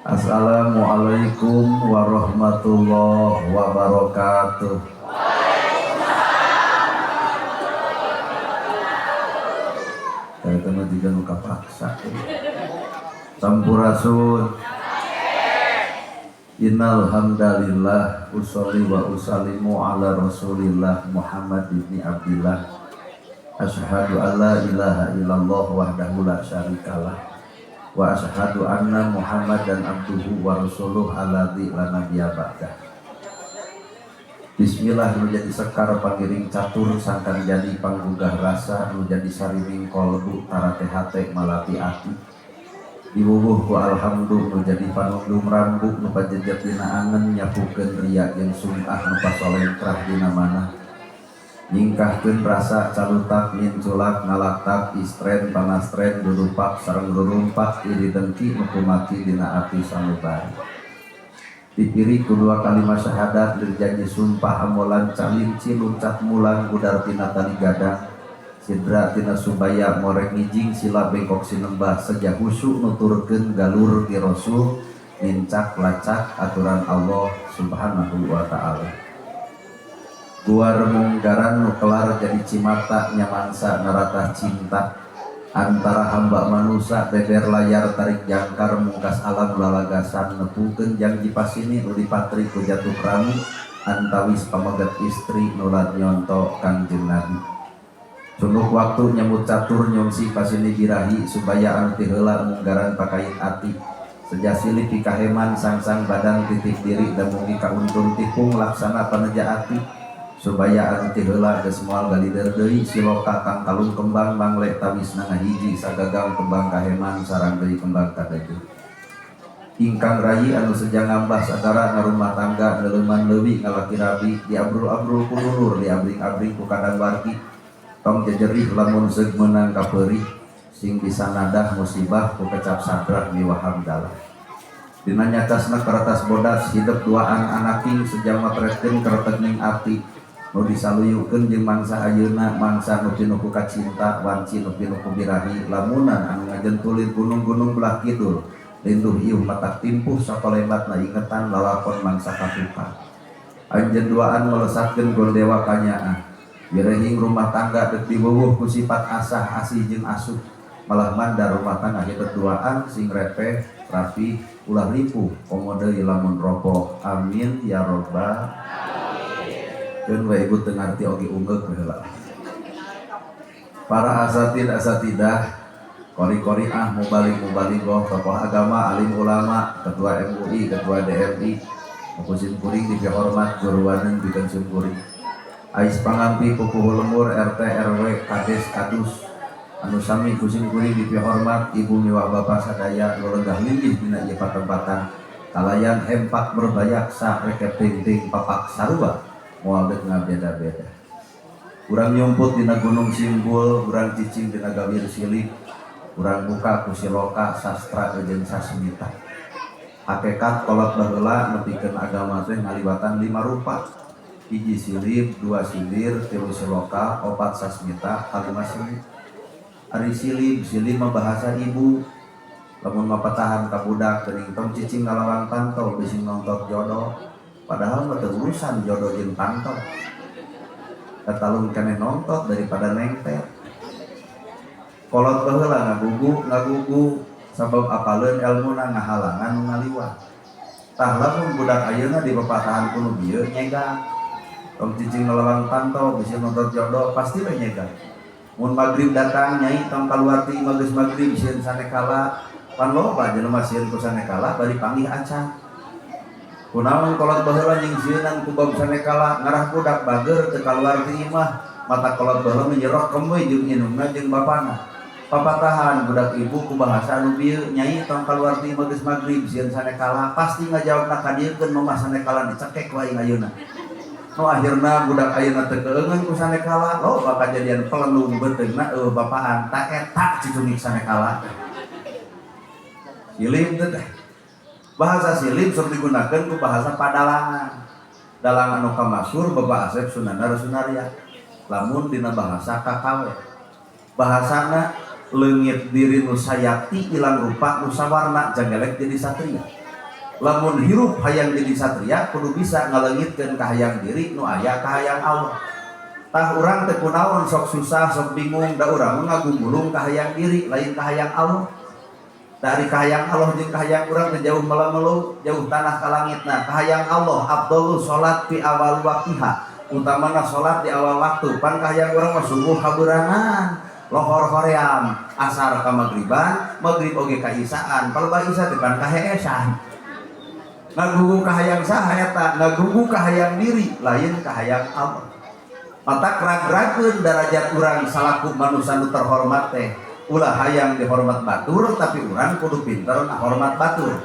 Assalamualaikum warahmatullahi wabarakatuh. Saya mah jiga nu kapaksa. Sampurasun. Innal hamdalillah usolli wa usallimu ala Rasulillah Muhammad ibni Abdillah. Asyhadu an la ilaha illallah wahdahu la syarikalah wa asyhadu anna Muhammadan abduhu wa rasuluh alladzi la nabiyya ba'dah. Bismillah nu jadi sekar pangiring catur sangkan jadi panggugah rasa nu jadi sarining kolbu tarate hate malati ati. Diwuwuh ku alhamdu nu jadi panundung rambu nu pajejet dina angen nyapukeun ria jeung sum'ah nu pasolengkrah dina manah. Nyingkahkeun rasa calutak minculak ngalaktak istren panastren dudupak sareng rurumpak iri dengki nu kumaki dina ati sanubari. Dipiri ku dua kalimat syahadat berjanji sumpah amolan calinci luncat mulang gudar tina tali gadang sidra tina subaya morek ngijing sila bengkok sinembah seja husu nuturkeun galur ti Rasul nincak lacak aturan Allah Subhanahu wa ta'ala. Guar munggaran nu kelar jadi cimata nyamansa naratah cinta antara hamba manusia beber layar tarik jangkar mungkas alam lalagasan nepukeun janji pasini nu dipatri ku jatuh rami antawis pamegat istri nulat nyonto Kangjeng Nabi. Sunduk waktu nyambut catur nyongsi pasini birahi supaya anu ti heula munggaran pakait ati seja silih pikaheman sangsang badan titip diri dan mugi kauntung tipung laksana paneja ati supaya anu ti heula geus moal galider deui siloka kang kalung kembang mangle tawisna ngahiji sagagang kembang kaheman sarang deui kembang kadege. Ingkang rayi anu seja ngambah sagara ngarumah tangga neuleman leuwi ngalaki rabi diabrul-abrul ku dulur diabring-abring ku kadang wargi tong jejerih lamun zeug meunang kapeurih sing bisa nadah musibah ku kecap sadrah miwah hamdalah. Dina nyacasna kertas bodas hidup duaan anaking sejam matretkeun keretegning ati nu disaluyukeun jeung mangsa ayeuna mangsa nu pinuh ku kacinta wanci nu pinuh ku birahi lamunan anu ngajentulir gunung-gunung belah kidul linduh iuh matak timpuh sakolebatna ingetan lalakon mangsa katuka. Anjeun duaan melesatkeun gondewa kanyaah wirehing rumah tangga deuk diwuwuh ku sifat asah asih jeung asuh malah mandar rumah tangga hidup duaan sing repeh rapi ulah ripuh komo deui lamun ropoh amin ya robbal alamin. Keun we ibu teu ngarti oge ungeuk we heula. Para asatid asatidah kori-kori ah mubalik mubaligoh tokoh agama alim ulama ketua MUI ketua DMI mukusin kuring dipihormat guruaneun pikeun sim kuring ais pangampi pupuhu lemur RT RW kades kadus anu sami kusim kuring dipihormat ibu miwah bapa sadaya nu lenggah linggih dina ieu patempatan kalayan hempak berbayaksa rekep dingding papak sarua moal deuk ngabeda-beda. Urang nyumput dina gunung simbul, urang cicing dina gawir silip, urang buka ku siloka sastra jeung sasmita. Hakekat kolot baheula nepikeun agama teh ngaliwatan 5 rupa. Hiji silip, 2 silir, 3 siloka, 4 sasmita, 5 silip. Ari silip, silip mah bahasa ibu. Lamun mapatahan ka budak geuning tong cicing ngalawang panto bisi nonton jodoh. Padahal mah teu urusan jodoh jeung panto. Katalung keneh nonton daripada nengter. Kolot baheula ngagugu, ngagugu sabab apaleun elmuna ngahalangan nu ngaliwat. Tah lamun budak ayeuna dipapatahan ku nu bieu nyegang. Tong cicing ngalawang panto bisi nonton jodoh pasti we nyegang. Mun magrib datang nyai tong kaluar ti imah geus magrib sieun sanekala pan loba jelema sieun ku sanekala bari panggih acan. Kunaon kolot baheula nyingsieunan ku bab sanekala ngarah budak bager teu kaluar ti imah mata kolot baheula nyerok we jeung indungna jeung bapana. Papatahan budak ibu ku bahasa anu bieu nyai tong kaluar ti imah geus magrib sieun sanekala pasti ngajawabna ka dieu keun mamah sanekala dicekek ku aing ayeuna. Nu akhirna budak ayeuna teu keungeun ku sanekala loba kajadian pelendung beuteungna eueuh bapaan ta eta cicungik sanekala. Silip teh. Bahasa silip sok digunakeun ku bahasa padalangan. Dalang anu kamasur Bapak Asep Sunandar Sunarya. Lamun dina bahasa KKW. Bahasana leungit diri nu sayakti ilang rupa nu sawarna jangelek jadi satria. Lamun hirup hayang jadi satria, kudu bisa ngaleungitkeun kahayang diri, nu aya kahayang Allah. Tah, urang teh kunaon sok susah, sok bingung? Da urang ngagumulung kahayang diri, lain kahayang Allah. Dari kahayang Allah jeung kahayang urang teh jauh melamelu, jauh tanah ka langit. Nah, kahayang Allah afdhalu salat fi awal waktiha, utamana salat di awal waktu. Pan kahayang urang mah subuh kabeurangan, lohor hoream, asar ka magriban, magrib oge ka isaan, palebah isa teh pan kaheesan. Ngagugu kahayang saha eta? Ngagugu kahayang diri, lain kahayang Allah. Matak rag-rageun darajat urang salaku manusia nu terhormat teh. Ulah hayang dihormat batur, tapi urang kudu pinter ngahormat batur.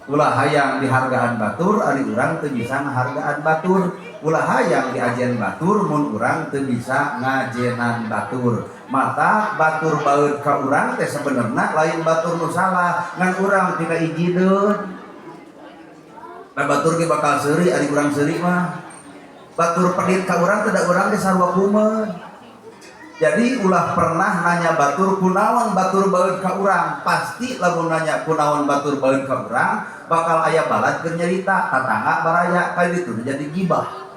Ulah hayang dihargaan batur, ari urang teu bisa ngahargaan batur. Ulah hayang diajen batur, mun urang teu bisa ngajenan batur. Mata batur baeud ka urang teh sebenarnya lain batur nu salah, ngan urang tika ijideun. Nah, batur ge bakal seuri, ari urang seuri mah. Batur pedit ka urang teh da urang ge sarua kumeun. Jadi ulah pernah nanya batur kunaon batur baeud ka urang. Pasti lamun nanya kunaon batur baeud ka urang, bakal aya balad keur nyarita tatangga, baraya, kayak gitu jadi gibah.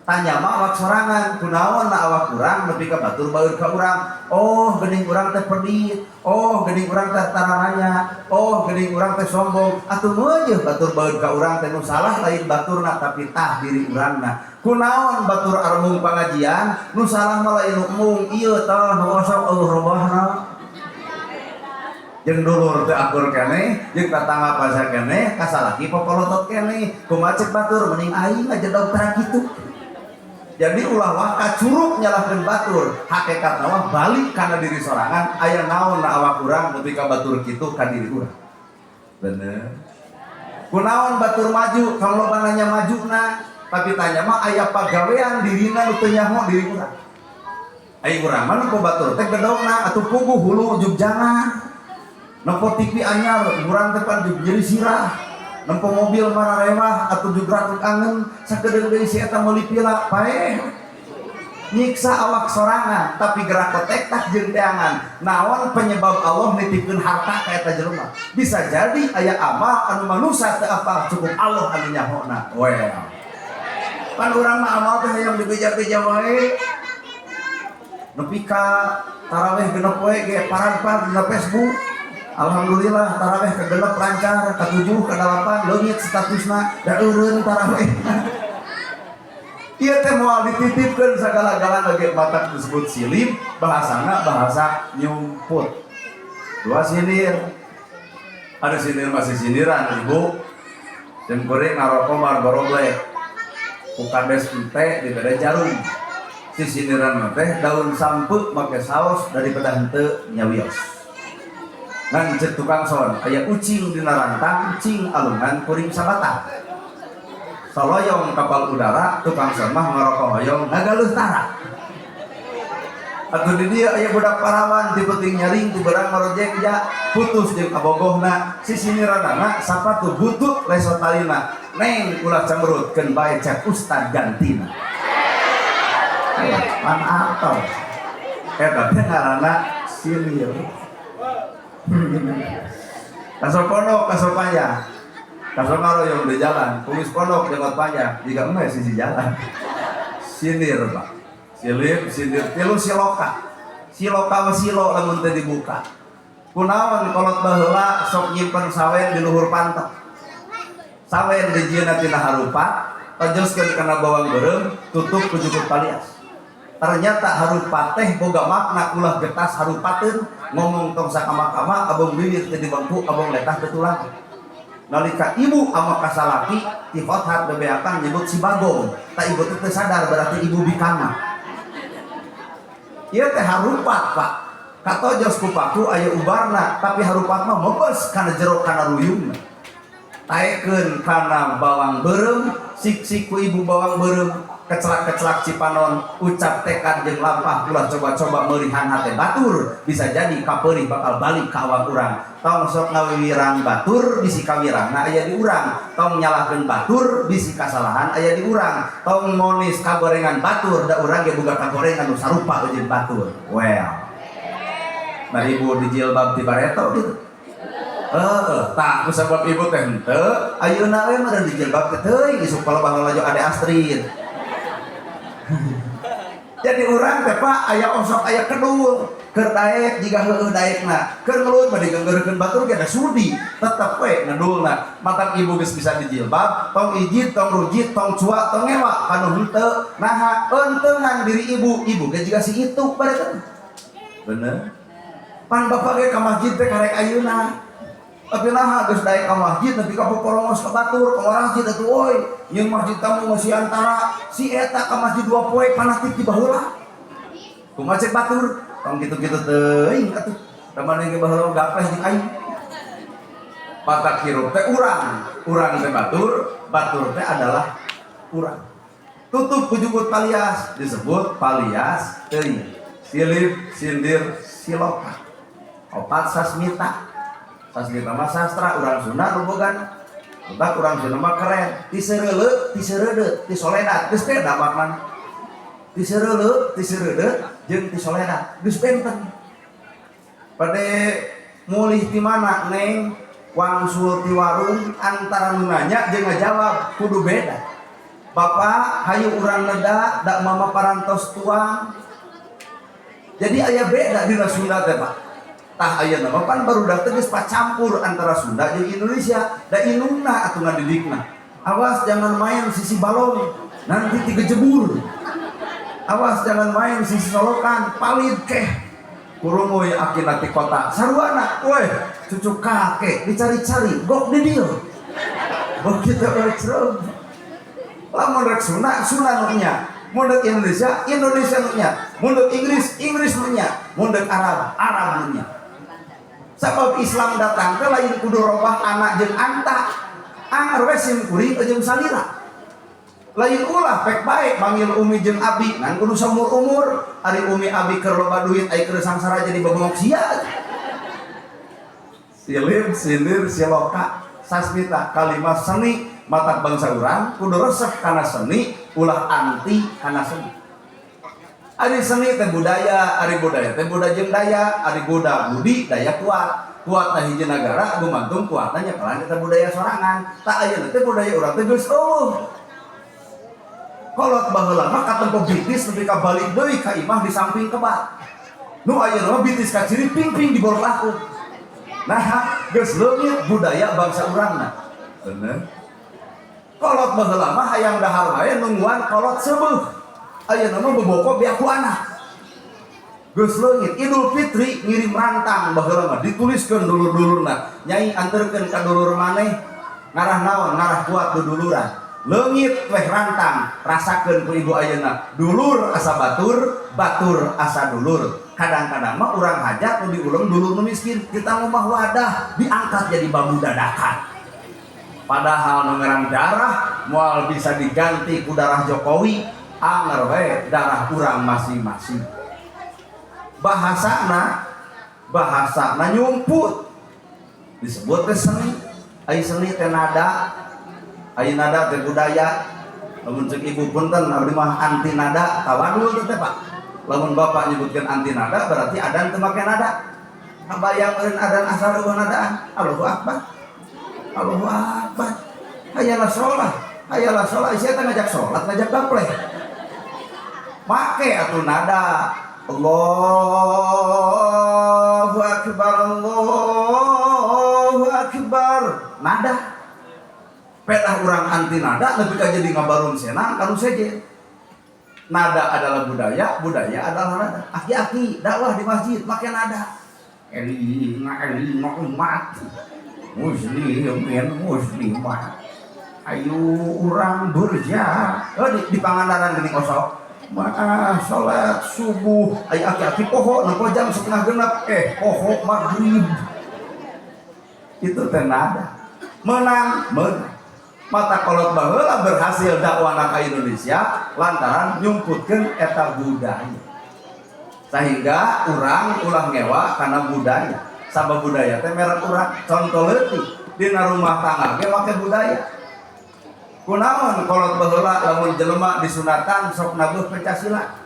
Tanya mah awak sorangan, kunaon na awak urang nepi ka batur baeud ka urang? Oh, geuning urang teh pedit. Oh, geuning urang teh tara nanya. Oh, geuning urang teh sombong. Atuh meujeuh batur baeud ka urang teh, nu salah lain baturna, tapi tah diri urangna. Kunaon batur armung pangajian? Nu salah mah lain nu embung ieu, tah nu osok eueuh robahna, jeung dulur teu akur keneh, jeung tatangga pasar keneh, kasalaki popolotot keneh. Kumaha cek batur? Mending aing ngajedog tara kitu. Jadi ulah waka curug nyalahkeun batur. Hakikatna mah balik kana diri sorangan, aya naon na awak urang nepi ka batur kitu ka diri urang. Bener. Kunaon batur maju? Kamu loba nanya majuna, tapi tanya mah aya pagawean dirina nu teu nyaho diri urang. Ai urang mah nempo batur teh gedongna atuh puguh hulu ujug jangan. Nempo TV anyar, urang teh pan jug nyeri sirah. Nempo mobil mararewah atuh jug ratuk angen, sakedeung deui si eta meuli pila paeh. Nyiksa awak sorangan, tapi gerak kotek tak jeung teangan. Naon penyebab Allah nitipkeun harta ka eta jelema? Bisa jadi aya amal anu manusia teu apal, cukup Allah anu nyahona. Well, pan urang mah amal teh hayang dibeja-beja wae. Nepi ka taraweh 6 poe ge parang-par dina Facebook. Alhamdulillah taraweh ke 6 lancar, ke 7, ke 8 leungit statusna, da eureun taraweh. Ieu teh moal dititipkeun sagala-galana ge, matak disebut silib, bahasana bahasa nyumput. Dua sinir. Ada sinir masih sindiran, ibu. Sim kuring ngarokok Marlboro Black. Ku kades ente dibere jarum. Si sindiran teh daun sampeu make saos daripada henteu nyawios. Ngan cek tukang son, aya ucing dina rantang, cing alungan kuring sabatang. Soloyong kapal udara, tukang son mah ngarokok hoyong ngagaluh tara. Atuh di dia aya budak parawan, ti penting nyaring, ti berang marojek ja putus jeung abogohna. Si sindiranana sapatu butut lesot talina. Neng, ulah cemberut, keun bae, cek ustad gantina. Pan atau eta teh ngaranna silir. Kaso pondok, kaso panjang, kaso ngaroyong di jalan, kumis pondok, jenggot panjang, jika emeh sisi jalan. Sindir, Pak. Silip, sindir, tilu siloka. Siloka mah silo lamun teu dibuka. Kunaon kolot baheula sok nyimpen sawen di luhur pantat? Sawen dijieunna tina harupat, tojoskeun kana bawang beureum, tutup ku jukut palias. Ternyata harupat teh boga makna, ulah getas harupateun, ngomong tong sakama-kama, abong bibir teu dibengku, abong letah teu tulang. Nalika ibu ama kasalaki ti hothat bebeakan nyebut si Bagong, tak ibu teh sadar berarti ibu bikana. Ieu teh harupat, Pak. Katojos ku paku aya ubarna, tapi harupat mah mebes kana jero kana ruyungna. Taekeun kana bawang beureum, sik-sik ku ibu bawang beureum, kecelak-kecelak cipanon, ucap tekad jeung lampah ulah coba-coba meurihan hate batur, bisa jadi kapeurih bakal balik ka awak urang. Tong sok ngawiwirang batur, bisi kawirangna aya di urang. Tong nyalahkeun batur, bisi kasalahan aya di urang. Tong monis kagorengan batur, da urang ge boga kagorengan nu sarupa jeung batur. Well, nah, ibu di jilbab ti bareto gitu. Heeh, tah kusabab ibu teh henteu, ayeuna we meureun dijilbab teh teuing isuk palebah lalajo Ade Astrid. Jadi urang teh, Pak, aya osok aya kedul, keur daek jiga heueuh daekna, keur ngelut mah digenggeurekeun batur ge da sudi, tetep we ngedulna. Matak ibu geus bisa dijilbab, tong ijid, tong rujit, tong cua, tong ngewa kanu henteu. Naha eunteungan diri ibu, ibu ge jiga si itu bare teh. Bener. Pan bapak ge ka masjid teh karek ayeuna. Tapi naha geus daek ka masjid nepi ka poporongos ka batur, ka masjid atuh euy. Jeung masjid tamu masih antara si eta ka masjid 2 poe fanatik di baheula. Kumaha cek batur? Tong kitu-kitu teuing atuh. Da maneh ge baheula gapleh jeung aing. Matak hirup teh urang, urang teh batur, batur teh adalah urang. Tutup ku jukut palias disebut palias teuing. Silip, sindir, siloka. Opat sasmita. Sasmita mah sastra urang Sunda nu bogana. Otak urang Sunda mah keren. Ti seureuleuh, ti seureudeut, ti soledat geus beda maknana. Ti seureuleuh, ti seureudeut jeung ti soledat geus benten. Pade mulih ti mana, Neng? Wangsul ti warung, antara nu nanya jeung ngajawab kudu beda. Bapak, hayu urang neda, dak mama parantos tuang. Jadi aya beda dina Sunda teh, Pak. Tah ayeuna mah pan barudak teh geus pacampur antara Sunda jeung Indonesia, da indungna atuh ngadidikna. Awas jangan main sisi balong, nanti tiga jebur. Awas jangan main sisi solokan, palid keh. Kurunguy akina ti kota. Saruana, weh, cucu kakek dicari-cari, gok di dieu. Begitu we cereg. Lamun rek Sunda, Sunda nu nya. Mun dek Indonesia, Indonesia nu nya. Mun dek Inggris, Inggris nu nya. Mun dek Arab, Arab nu nya. Sabab Islam datang ke lain kudu robah anak jeung anta. Anger we sim kuring jeung salira. Lain ulah pek baik manggil umi jeung abi ngan kudu saumur umur. Ari umi abi keur loba duit, ai keur sangsara jadi babongok sia. Silip, sindir, siloka, sasmita, kalimat seni. Matak bangsa urang kudu resep kana seni, ulah anti kana seni. Ari seni teh budaya, ari budaya teh budaya jeung daya, ari buda budi daya kuat. Kuatna hiji nagara gumantung kuatna nyekelan eta budaya sorangan. Tah ayeuna teh budaya urang teh geus eueuh. Kolot baheula mah katempo bitis nepi ka balik deui ka imah di samping kebat. Nu ayeuna mah bitis ka ciri ping-ping di bor laku. Nah, geus leungit budaya bangsa urangna. Bener. Kolot baheula mah hayang dahar wae nungguan kolot seubeuh. Ayeuna mah boboko beak ku anak. Geus leungit Idul Fitri ngirim rantang baheula mah dituliskeun dulur-dulurna. Nyai anterkeun ka dulur maneh ngarah naon, ngarah kuat duduluran. Leungit weh rantang, rasakeun ku ibu ayeuna. Dulur asa batur, batur asa dulur. Kadang-kadang mah urang hajat nu diuleng dulur nu miskin, kita mah wadah diangkat jadi babu dadakan. Padahal nu ngerang darah moal bisa diganti ku darah Jokowi, anger we darah urang masing-masing. Bahasana, bahasana nyumput disebut teh seni. Ai seni teh nada, ai nada teh budaya. Lamun cek ibu punten, abdi mah anti nada, tawadul teh, Pak. Lamun bapak nyebutkeun anti nada berarti adan teu make nada. Kabayang eureun adan asal eueuh nadaan. Allahu akbar. Allahu akbar. Hayalah sholat, hayalah sholat. Sia teh ngajak sholat, ngajak gapleh. Make atuh nada. Allahu akbar, Allahu akbar. Nada. Pedah urang anti nada lebih ka jadi ngabarun senang kanu sejen. Nada adalah budaya, budaya adalah nada. Aki-aki dakwah di masjid make nada. Eling eling umat muslimin muslimat. Ayo urang berja. Oh, di Pangandaran geuning osok. Maka sholat subuh, ayo aki-aki poho, nempo jam 5.30, poho maghrib. Itu teh nada. Menang, menang. Matak kolot baheula berhasil dakwah ka Indonesia lantaran nyumputkeun eta budaya. Sehingga urang ulah ngewa karena budaya. Sabab budaya teh merek urang. Contoh leutik dina rumah tangga ge make budaya. Kunaon kolot baheula lamun jelema disunatan sok nabuh penca silat.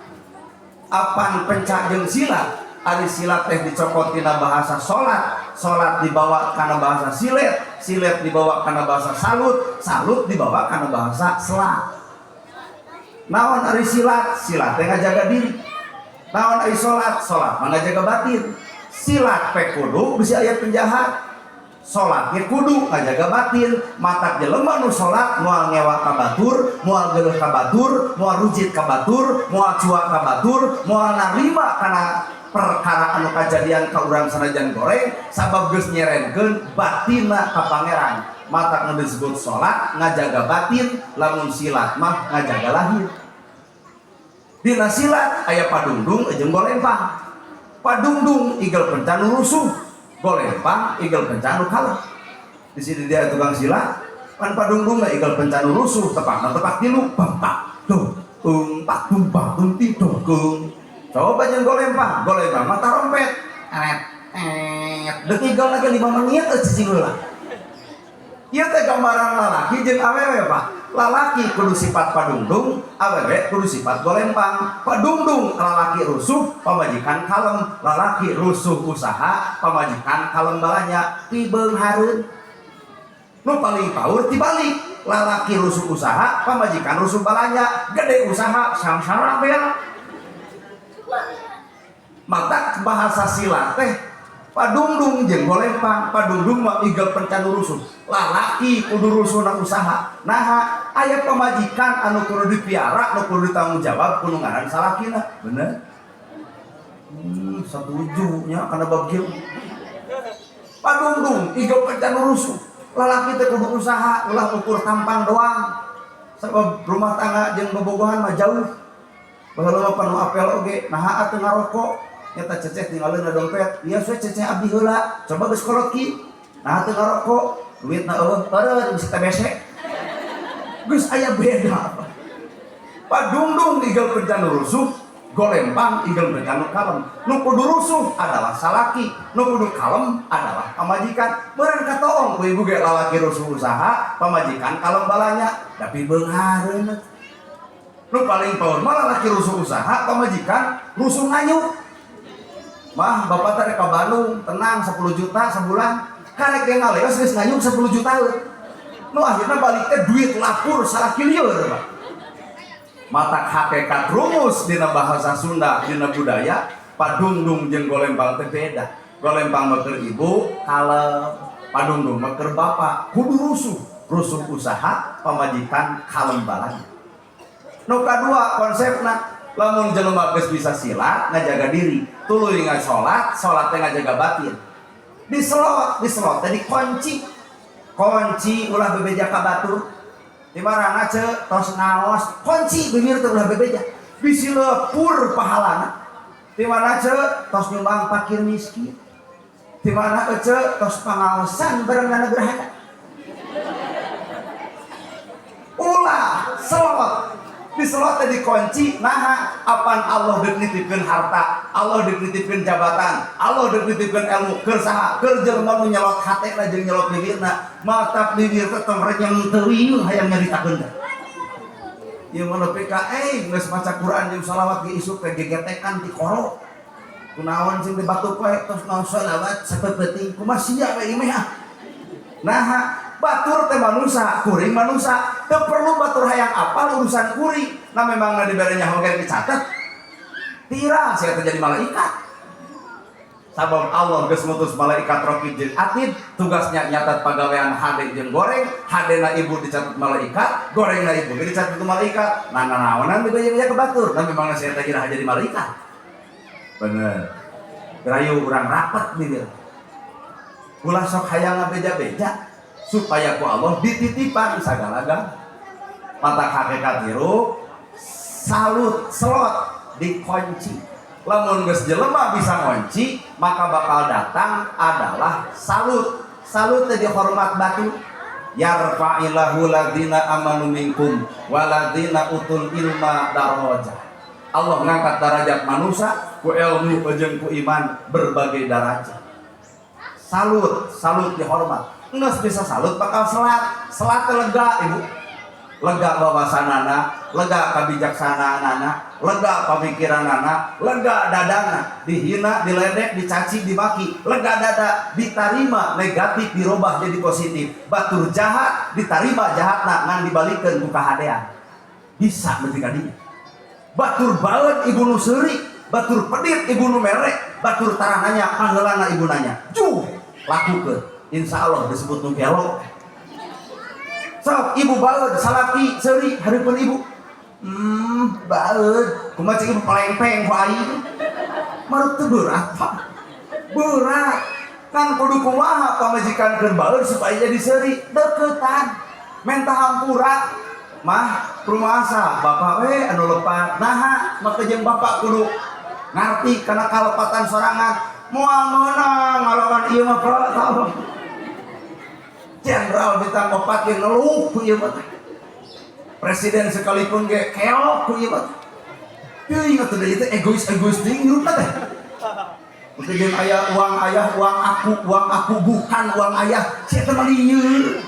Apan penca jeung silat? Ari silat teh dicokot tina bahasa salat, salat dibawa kana bahasa silet, silet dibawa kana bahasa salut, salut dibawa kana bahasa selat. Naon ari silat? Silat teh ngajaga diri. Naon ari salat? Salat mah ngajaga batin. Silat pe kudu bisi aya penjahat. Salat ge kudu ngajaga batin. Matak jelema nu salat moal ngewa ka batur, moal geuleuh ka batur, moal rujit ka batur, moal cuak ka batur, moal narima kana perkara anu kajadian ka urang sanajan goreng, sabab geus nyerenkeun batinna ka Pangeran. Matak nu disebut salat ngajaga batin, lamun silat mah ngajaga lahir. Dina silat aya padungdung jeung golempang. Padungdung igel penca nu rusuh, golempang igel penca nu kalah. Di sini dia tukang silat, pan padungdung mah igel penca nu rusuh, tepakna tepak tilu, bampak, tuh, empat tumpah tunti dongkung. Coba jeung golempang, golempang mah tarompet, eret, eret, deuk igel lagi 5 menit euy cicing heula. Ieu teh gambaran lalaki jeung awewe, Pak. Lalaki kudu sifat padungdung, awewe kudu sifat golempang. Padungdung lalaki rusuh, pamajikan kalem. Lalaki rusuh usaha, pamajikan kalem balanya, pibeunghareun. Nu paling power tibalik, lalaki rusuh usaha, pamajikan rusuh balanya, gede usaha sangsara bea. Mata bahasa silat teh padungdung jeung golempang. Padungdung mah igel penca nu rusuh. Lalaki kudu rusuhna usaha. Naha aya pamajikan anu kudu dipiara, nu kudu ditanggung jawab kudu ngaran salakina. Bener? Satuju nya kana bab kieu. Padungdung igel penca nu rusuh. Lalaki teh kudu usaha, ulah ukur tampang doang. Sabab rumah tangga jeung bobogohan mah jauh. Baheula mah panu apel oge, naha atuh ngarokok? Nyata ceceh tinggalin dompet, iya we ceceh abdi heula, coba geus kolot ki. Naha teu ngarokok? Duitna eueuh, eureun bisi TBC. Geus aya beda. Padungdung igel penca nu rusuh, golempang igel penca nu kalem. Nu kudu rusuh adalah salaki, nu kudu kalem adalah pamajikan. Meureun katoong ku ibu ge lalaki rusuh usaha, pamajikan kalem balanya, tapi beunghareun. Nu paling power mah lalaki rusuh usaha, pamajikan rusuh nganyuk. Mah bapak teh ka Bandung, tenang 10 juta sebulan. Karek ge ngaleos geus nganyuk 10 juta. Nu akhirnya balik teh duit lapur salaki lieur, Pak. Matak hakikat rumus dina bahasa Sunda, dina budaya, padungdung jeung golempang teh beda. Golempang mah keur ibu, kalem. Padungdung mah keur bapak, kudu rusuh. Rusuh usaha, pamajikan kalem balanya. Nu kadua konsepna, lamun jelema geus bisa silat ngajaga diri, tuluy ngasolat, salat teh ngajaga batin. Diselot, diselot teh dikunci. Kunci ulah bebeja ka batur. Di marana ce tos ngaos, kunci bibir teh ulah bebeja. Bisi lepur pahalana. Di mana ce tos nyumbang fakir miskin. Di mana ece tos pangaosan bareng gerhana. Ulah selot, diselot teh dikunci. Naha apan Allah deuk nitipkeun harta, Allah deuk nitipkeun jabatan, Allah deuk nitipkeun ilmu keur saha? Keur jelema nu nyelot hatena jeung nyelot bibirna. Matak bibir teh tong renyeng teuing hayang nyaritakeun teh. Ieu mah nepi ka geus maca Quran jeung salawat ge isuk teh gegetekan ti koro. Kunaon sing dibatuk wae tos naon salawat sapeupeting kumaha sia we ieu mah. Naha batur teh manusia, kuring manusia, teu perlu batur hayang apal urusan kuring. Nah memang dibere nyaho ge dicatat. Tira sia teh jadi malaikat. Sabab Allah geus ngutus malaikat Raqib jeung Atid, tugasnya nyatat pagawean hade jeung goreng, hadena ibu dicatat malaikat, gorengna ibu ge dicatat ku malaikat. Nah nanaonan bebeja ke batur. Nah memang sia teh jadi malaikat. Bener. Gerayu urang rapat bibir. Ulah sok hayang ngabeja-beja supaya ku Allah dititipan sagala-gala. Mata hakikat hirup salut selot dikunci. Lamun geus jelema bisa ngunci, maka bakal datang adalah salut. Salut teh dihormat batu. Yarfa'illahu ladzina amanu minkum waladina utul ilma darajah. Allah ngangkat derajat manusia ku ilmu jeung ku iman berbagai derajat. Salut, salut dihormat. Geus bisa salut bakal selat. Selat teh lega ibu. Lega wawasanana, lega kabijaksanaanana. Lega pamikiranana, lega dadana. Dihina, diledek, dicaci, dimaki, lega dada. Ditarima negatif, dirubah jadi positif. Batur jahat ditarima jahatna, ngan dibalikkeun ku kahadean. Bisa berarti kadinya. Batur baeud, ibu nu seuri. Batur pedit, ibu nu mere. Batur tara nanya, pangheulana ibu nanya. Juh, lakukeun, insya Allah disebut nu gelo. Sok ibu baeud, salaki seuri hareupeun ibu. Baeud kumaha cek ibu? Palengpeng ku aing. Maruk teu berat, Pak? Berat kan. Kudu kumaha pamajikan keur baeud supaya jadi seuri? Deketan, menta hampura. Mah, rumasa bapak we anu lepat? Naha maka jeung bapak kudu ngarti kana kalepatan sorangan. Moal meunang ngalawan ieu mah, Pak. Tahu jenderal bintang 4 ge ngeluh ku ieu mah. Presiden sekalipun ge keok ku ieu mah. Teuing atuh deui teh, egois-egois teuing hirupna teh. Untuk jeung aya uang ayah, uang aku, uang aku bukan uang ayah. Si eta mah lieur.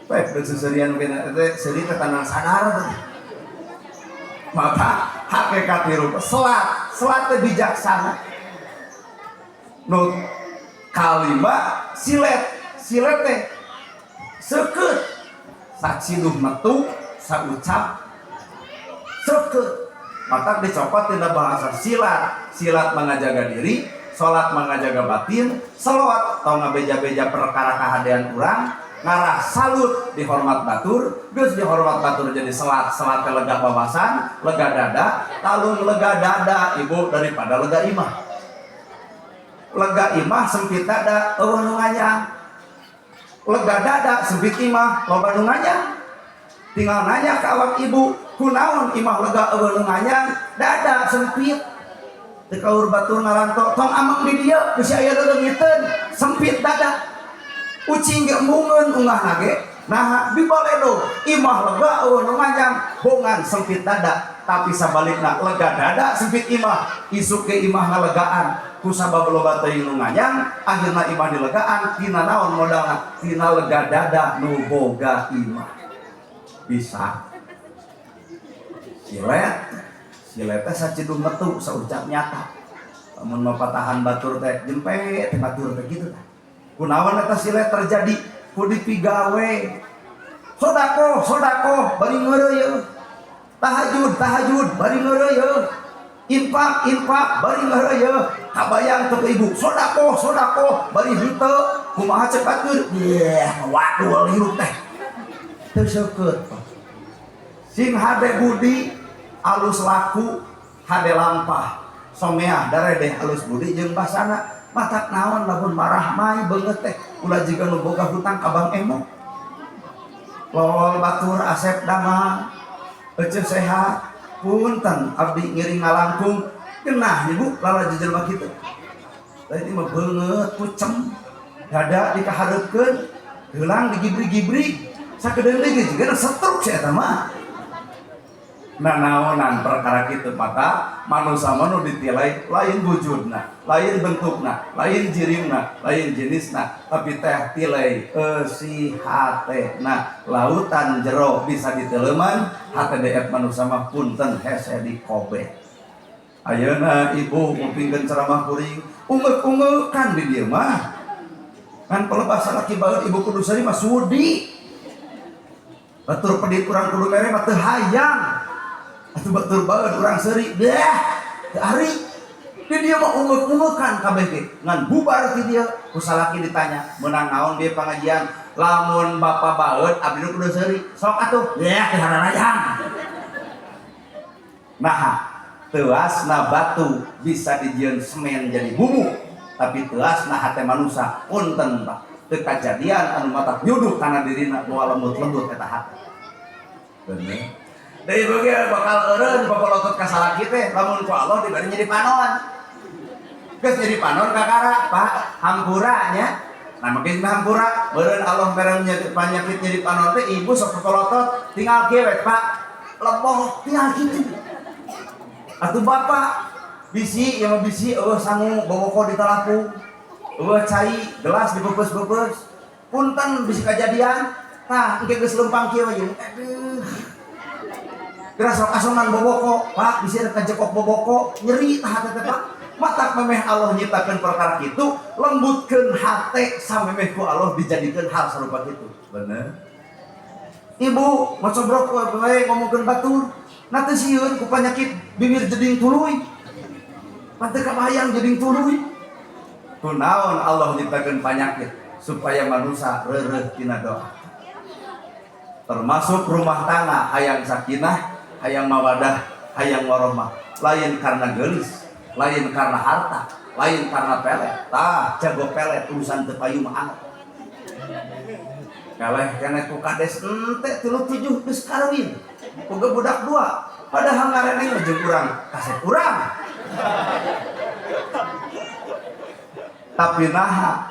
Baik, seserian kena teh seuri teh tanang sadar teh. Maka hakikat hirup selat, selat teh bijaksana. Nu kalima silet, silet teh seukeut, saciduh metu, saucap seukeut. Maka dicopot tina bahasa silat, silat mengajaga diri, salat mengajaga batin, selawat tong ngabeja-beja perkara kahadean urang, ngarah salut dihormat batur, geus dihormat batur jadi selat, selat teh lega wawasan, lega dada, talung lega dada ibu daripada lega imah. Lega imah sempit dada, euweuh nu nganyang. Lega dada sempit imah, loba nu nganyang. Tinggal nanya ke awak ibu, kunaon imah lega euweuh nu nganyang? Dada sempit. Teu kaur batur ngaranto, tong ameng di dieu, bisi aya leungiteun, sempit dada. Ucing ge embungeun ungahna ge. Nah, dibaledog, imah lega euweuh nu nganyang, bongan sempit dada. Tapi sabalikna lega dada sempit imah, isuk ke imah ngalegaan ku sabab loba teuing nu nganyang, akhirna imah dilegaan. Tina naon modalna? Tina lega dada nu boga imah. Bisa silet, silet teh saciduh metu, saucap nyata. Lamun mapatahan batur teh jempe teh batur teh kitu tah. Kunaon eta silet terjadi? Ku dipigawe. Sodakoh, sodakoh bari ngeureuyeuh, tahajud, tahajud bari ngeureuyeuh, infak, infak bari ngeureuyeuh. Kabayang teu ke ibu sodakoh, sodakoh bari henteu? Kumaha cek batur? Yeh, wadul hirup teh teu seukeut. Sing hade budi, alus laku, hade lampah, someah daredeh, alus budi jeung basana. Matak naon lamun marah mai beungeut teh ulah jiga nu boga hutang ka Bank Emok. Lol batur asep damang, eceu sehat, punten abdi ngiring ngalangkung. Genah ibu lala jelema kitu. Lain ieu mah beungeut pucem, dada dikahareupkeun, heulang digibri-gibri, sakedeung deui ge jiga setruk si eta mah. Nah, naonan perkara kitu? Mata manusia mah nu ditilai lain wujudna, lain bentukna, lain jirimna, lain jenisna, tapi teh tilai eusi hatena. Lautan jero bisa diteleman, hate DF manusia mah punten hese dikobeh. Ayeuna ibu ngupingkeun ceramah kuring, unggeuk-ungeukan di dieu mah. Kan pelebah salaki baeud, ibu kudu seuri mah sudi. Batur pedit, urang kudu mere mah teu hayang. Atuh batur baeud, urang seuri, deh, teu ari. Di dia mah unggeuk-ungeukan kabeh ge. Ngan bubar ti dieu, ku salaki ditanya, "Meunang naon dia pengajian?" "Lamun bapak baeud, abdi nu kudu seuri." "Sok atuh." "Deh, teu hararayang." Nah, teuasna batu bisa dijieun semen jadi bubuk, tapi teuasna hate manusia punten Pak. Teu kajadian anu matak nyuduh kana dirina moal lembut-lembut eta hate. Bener. Deui ge bakal eureun papolotot ka salaki teh lamun ku Allah dibari nyeri panon. Geus nyeri panon kakara, Pak, hampura nya. Nah, mungkin hampura, beureun Allah mere penyakit nyeri panon teh ibu sok papolotot tinggal kieu we, Pak. Leboh tinggal kitu. Atuh bapak bisi yang bisi euweuh sangu boboko ditalapu. Euweuh cai gelas dibebeus-bebeus. Punten bisi kajadian. Tah, engke geus leumpang kieu we. Aduh. Geura sok asongan boboko, Pak, bisi rek kajekok boboko, nyeri tah hate teh, Pak. Matak memeh Allah nyiptakeun perkara kitu, lembutkeun hate samemeh ku Allah dijadikeun hal sarupa kitu. Bener. Ibu, macobrok wae ngomongkeun batur. Nah teu sieun ku panyakit bibir jeding tuluy. Pan teu kabayang jeding tuluy. Kunaon Allah nyiptakeun panyakit supaya manusia reureuh tina doa. Termasuk rumah tangga hayang sakinah, hayang mawadah, hayang warohmah. Lain karena gelis, lain karena harta, lain karena pelet. Tah, jago pelet urusan teu payu mah anget. Keleh keneh ku kades ente 37 geus kawin. Boga budak dua. Padahal ngareneng mah jeung urang, kasep urang. Tapi naha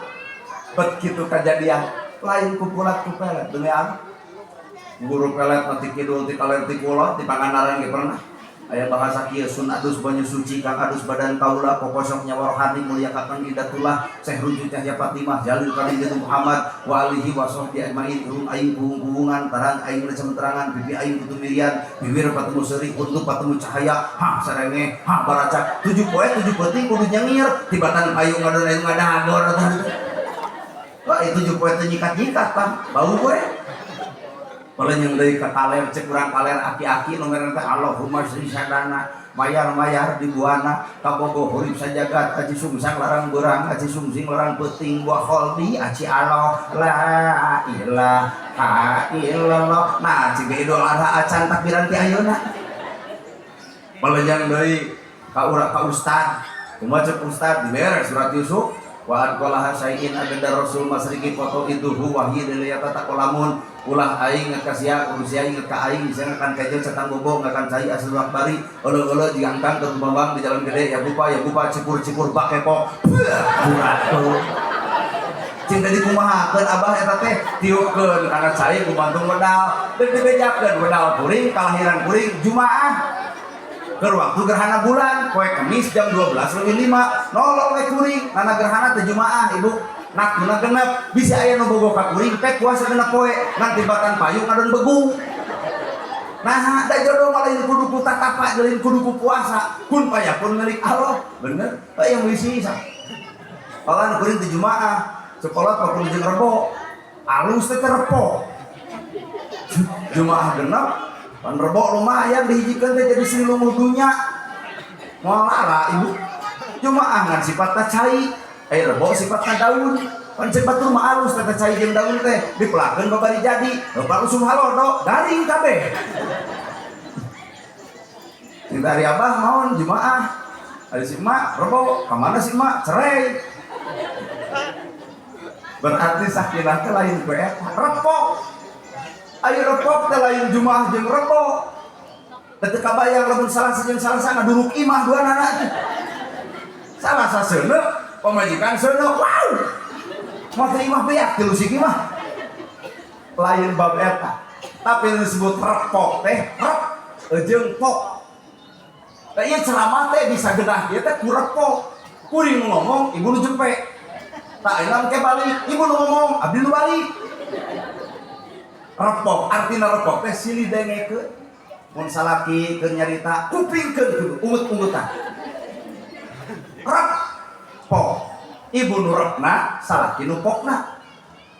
bet kitu kajadian lain ku pulat ku pelet demi Allah. Guru pelet mah ti kidul ti kaler ti kulon ti Pangandaran ge pernah. Aya bahasa kieu sun adus banyu suci kang adus badan kaula kokosok nyawa rohani mulia kakang idatullah Syekh Ruju Cahya Fatimah Jalil Karim Muhammad wa alihi wa sahbihi ajmain irung aing kuhung-kuhungan tarang aing terangan pipi aing kutumirian bibir patemu seuri untuk patemu cahaya ha sarenge ha baracak 7 poe 7 peuting kudu nyengir tibatan payung ngadon aing ngadagor. Wah itu 7 poe teh nyikat-nyikat tah bau we. Palenyeng deui ka kaler cek urang kaler aki-aki nu ngaranna teh Allahumma sri sadana mayar-mayar di buana kabogo hurip sajagat aci sungsang larang beurang aci sungsing larang peuting buah kholdi aci Allah la ilaha illallah. Nah cik Idul Adha acan takbiran ti ayeuna. Palenyeng deui ka urang ka ustad kumaha cek ustad dibere surat Yusuf wa adqalaha syai'in agenda Rasul masriki foto itu hu wahyi diliyata takolamun ulah aing ngakasia urusia aing ka aing sia ngakan kejo cetang bobo ngakan cai asal bari olo-olo jigangkang ke bambang di jalan gede ya bupa cipur-cipur bakepok kurang cinta dikumahakeun abah eta teh tiupkeun kana cai ku bantung wedal deuk dibejakeun wedal kuring kalahiran kuring Jumaah keur waktu gerhana bulan poe Kemis jam 12.05 nolol we kuring nana gerhana teh Jumaah ibu naktuna genep bisa aya nu bogo ka kuring pek puasa genep poe ngan tibatan payung ngadon begung. Nah da jodoh mah lain kudu ku tatapa lain kudu ku puasa kun payakun milik Allah bener aya wisi salah kuring teh Jumaah sekolah pak kudu jeung Rebo alus teh repok Jumaah genep pan Rebo lumayan dihijikeun teh jadi Sri Lumuh dunya moal lara ibu Jumaah ngan sifatna cai Rebo sifatna daun pan cek batur mah alus teh cai jeung daun teh dipelakeun babari jadi bapak usum halodo garing kabeh. Cinta hari abah maon Jumaah ari si emak Rebo ka mana si emak cerai berarti sakinah teh lain ku eta repok. Ayo repok teh lain Jumaah jeung Rebo. Teu kabayang lamun salah jeung salah ngaduruk imah dua nana teh. Salah saseuneu pamajikan seuneu wow. Moal teh imah beak tilu siki mah. Lain bab eta. Tapi disebut repok teh rep jeung pok. Tah ieu ceramah teh bisa genah ieu teh ku repok. Kuring nu ngomong ibu nu jempe. Tah ayeuna ke balik ibu nu ngomong abdi nu balik. Repok artina repok teh silih dengekeun mun salaki keur nyarita kupingkeun kudu ungut-ungutan repok ibu nu repna salaki nu pokna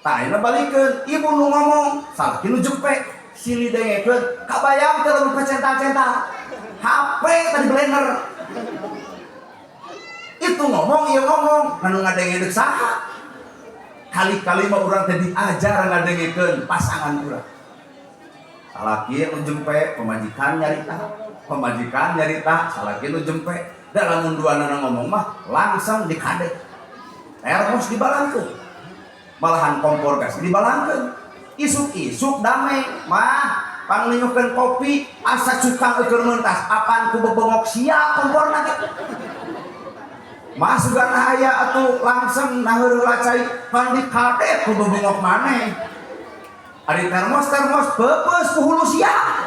tah ayeuna balikeun ibu nu ngomong salaki nu jempe silih dengekeun kabayang teh lamun pacental-cental HP tadi blender itu ngomong ieu ngomong anu ngadenge deuk saha. Kali-kali mah urang teh diajar ngadengekeun pasangan urang. Salaki nu jempe, pamajikan nyarita, salaki nu jempe. Da lamun duanana ngomong mah langsung dikadek. Termos dibalangkeun. Malahan kompor gas dibalangkeun. Isuk-isuk damai mah panglinyukeun kopi asa cukang eukeun mentas apan ku bebengok sia komporna ge. Mas sugan aya atuh langsung naheureuh cai pan dikadek ku bebengok maneh. Ari termos-termos peupeus ku hulu sia.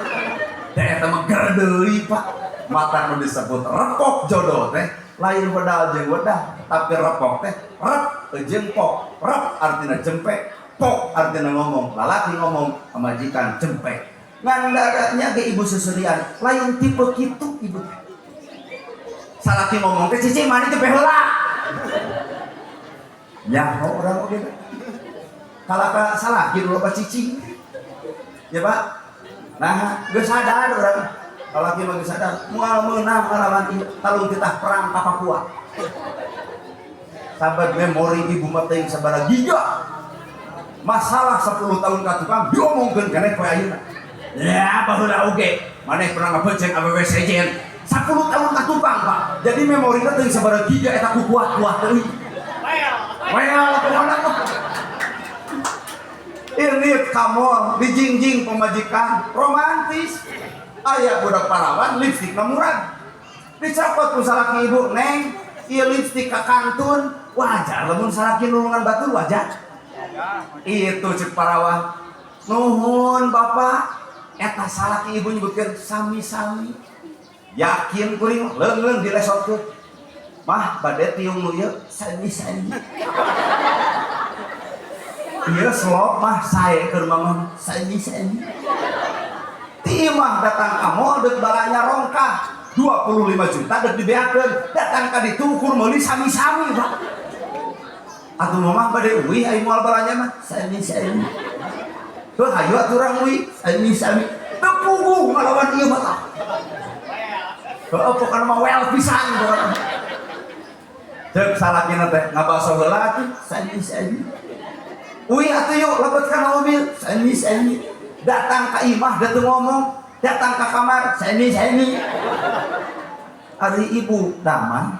Da eta mah ger deui Pak. Mata nu disebut repok jodoh teh lain wedal jeung wedal, tapi repok teh rep jeung pok. Rep artina jempe, pok artina ngomong. Lalaki ngomong pamajikan jempe. Ngan nya ge ibu seserian, lain tipe kitu ibu. Salaki ngomong teh cicing mani teh heula. Nyaho urang oge teh. Kalaka salaki nu loba cicing. Ya Pak. Nah, geus sadar urang. Salaki mah geus sadar, moal meunang ngalawan ieu talung titah perang ka Papua. Sahabat memori ibu mah teuing sabaraha giga. Masalah 10 tahun ka tukang diomongkeun keneh poe ayeuna. Ya, baheula oge maneh pernah ngabeunceng awewe sejen 10 tahun ka tukang, Pak. Jadi memorina teuing sabaraha giga eta ku kuat-kuat teuing. Well, pokona mah. Ini ka mall dijingjing pemajikan romantis. Aya budak parawan lipstik murah. Dicopot ku salaki ibu, "Neng, ieu lipstik ka kantun." Wajar lamun salaki nulungan batur wajar. Itu cek parawan. "Nuhun, Bapak." Eta salaki ibu nyebutkeun sami-sami. Yakin kuring leungeun dilesotkeun. "Mah, bade tiung nu ieu." Sami-sami. Ieu slop mah sae keur mama. Sami-sami. Ti imah datang ka mall deuk balanja rongkah 25 juta deuk dibeakeun. Datang ka ditu ukur meuli sami-sami, Pak. Atuh mama bade uih ai moal balanja mah. Sami-sami. Tuh hayu atuh urang uih sami-sami. Teu puguh ngalawan ieu mah tah. Heeh, pokona mah well pisan pokona. Ceuk salakina teh ngabaso heula atuh sami-sami. Uih atuh yuk lebet kana mobil sami-sami. Datang ka imah da teu ngomong, datang ka kamar sami-sami. Ari ibu damang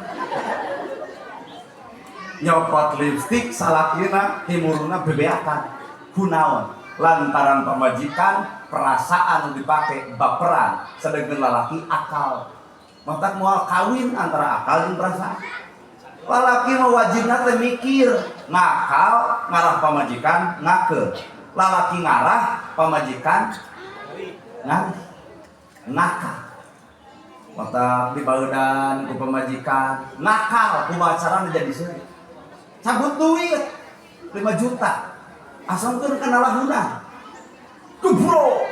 nyopot lipstik salakina timuruna bebeakan kunaon lantaran pamajikan perasaan dipakai baperan sedangkan lalaki akal. Matak moal kawin antara akal dan perasaan. Lalaki mah wajibna teh mikir ngakal ngarah pamajikan ngake, lalaki ngarah pamajikan ngarih nakal. Matak dibaudan ku pamajikan nakal kumaha carana jadi seuri. Cabut duit 5 juta asongkeun kana lahuna gebro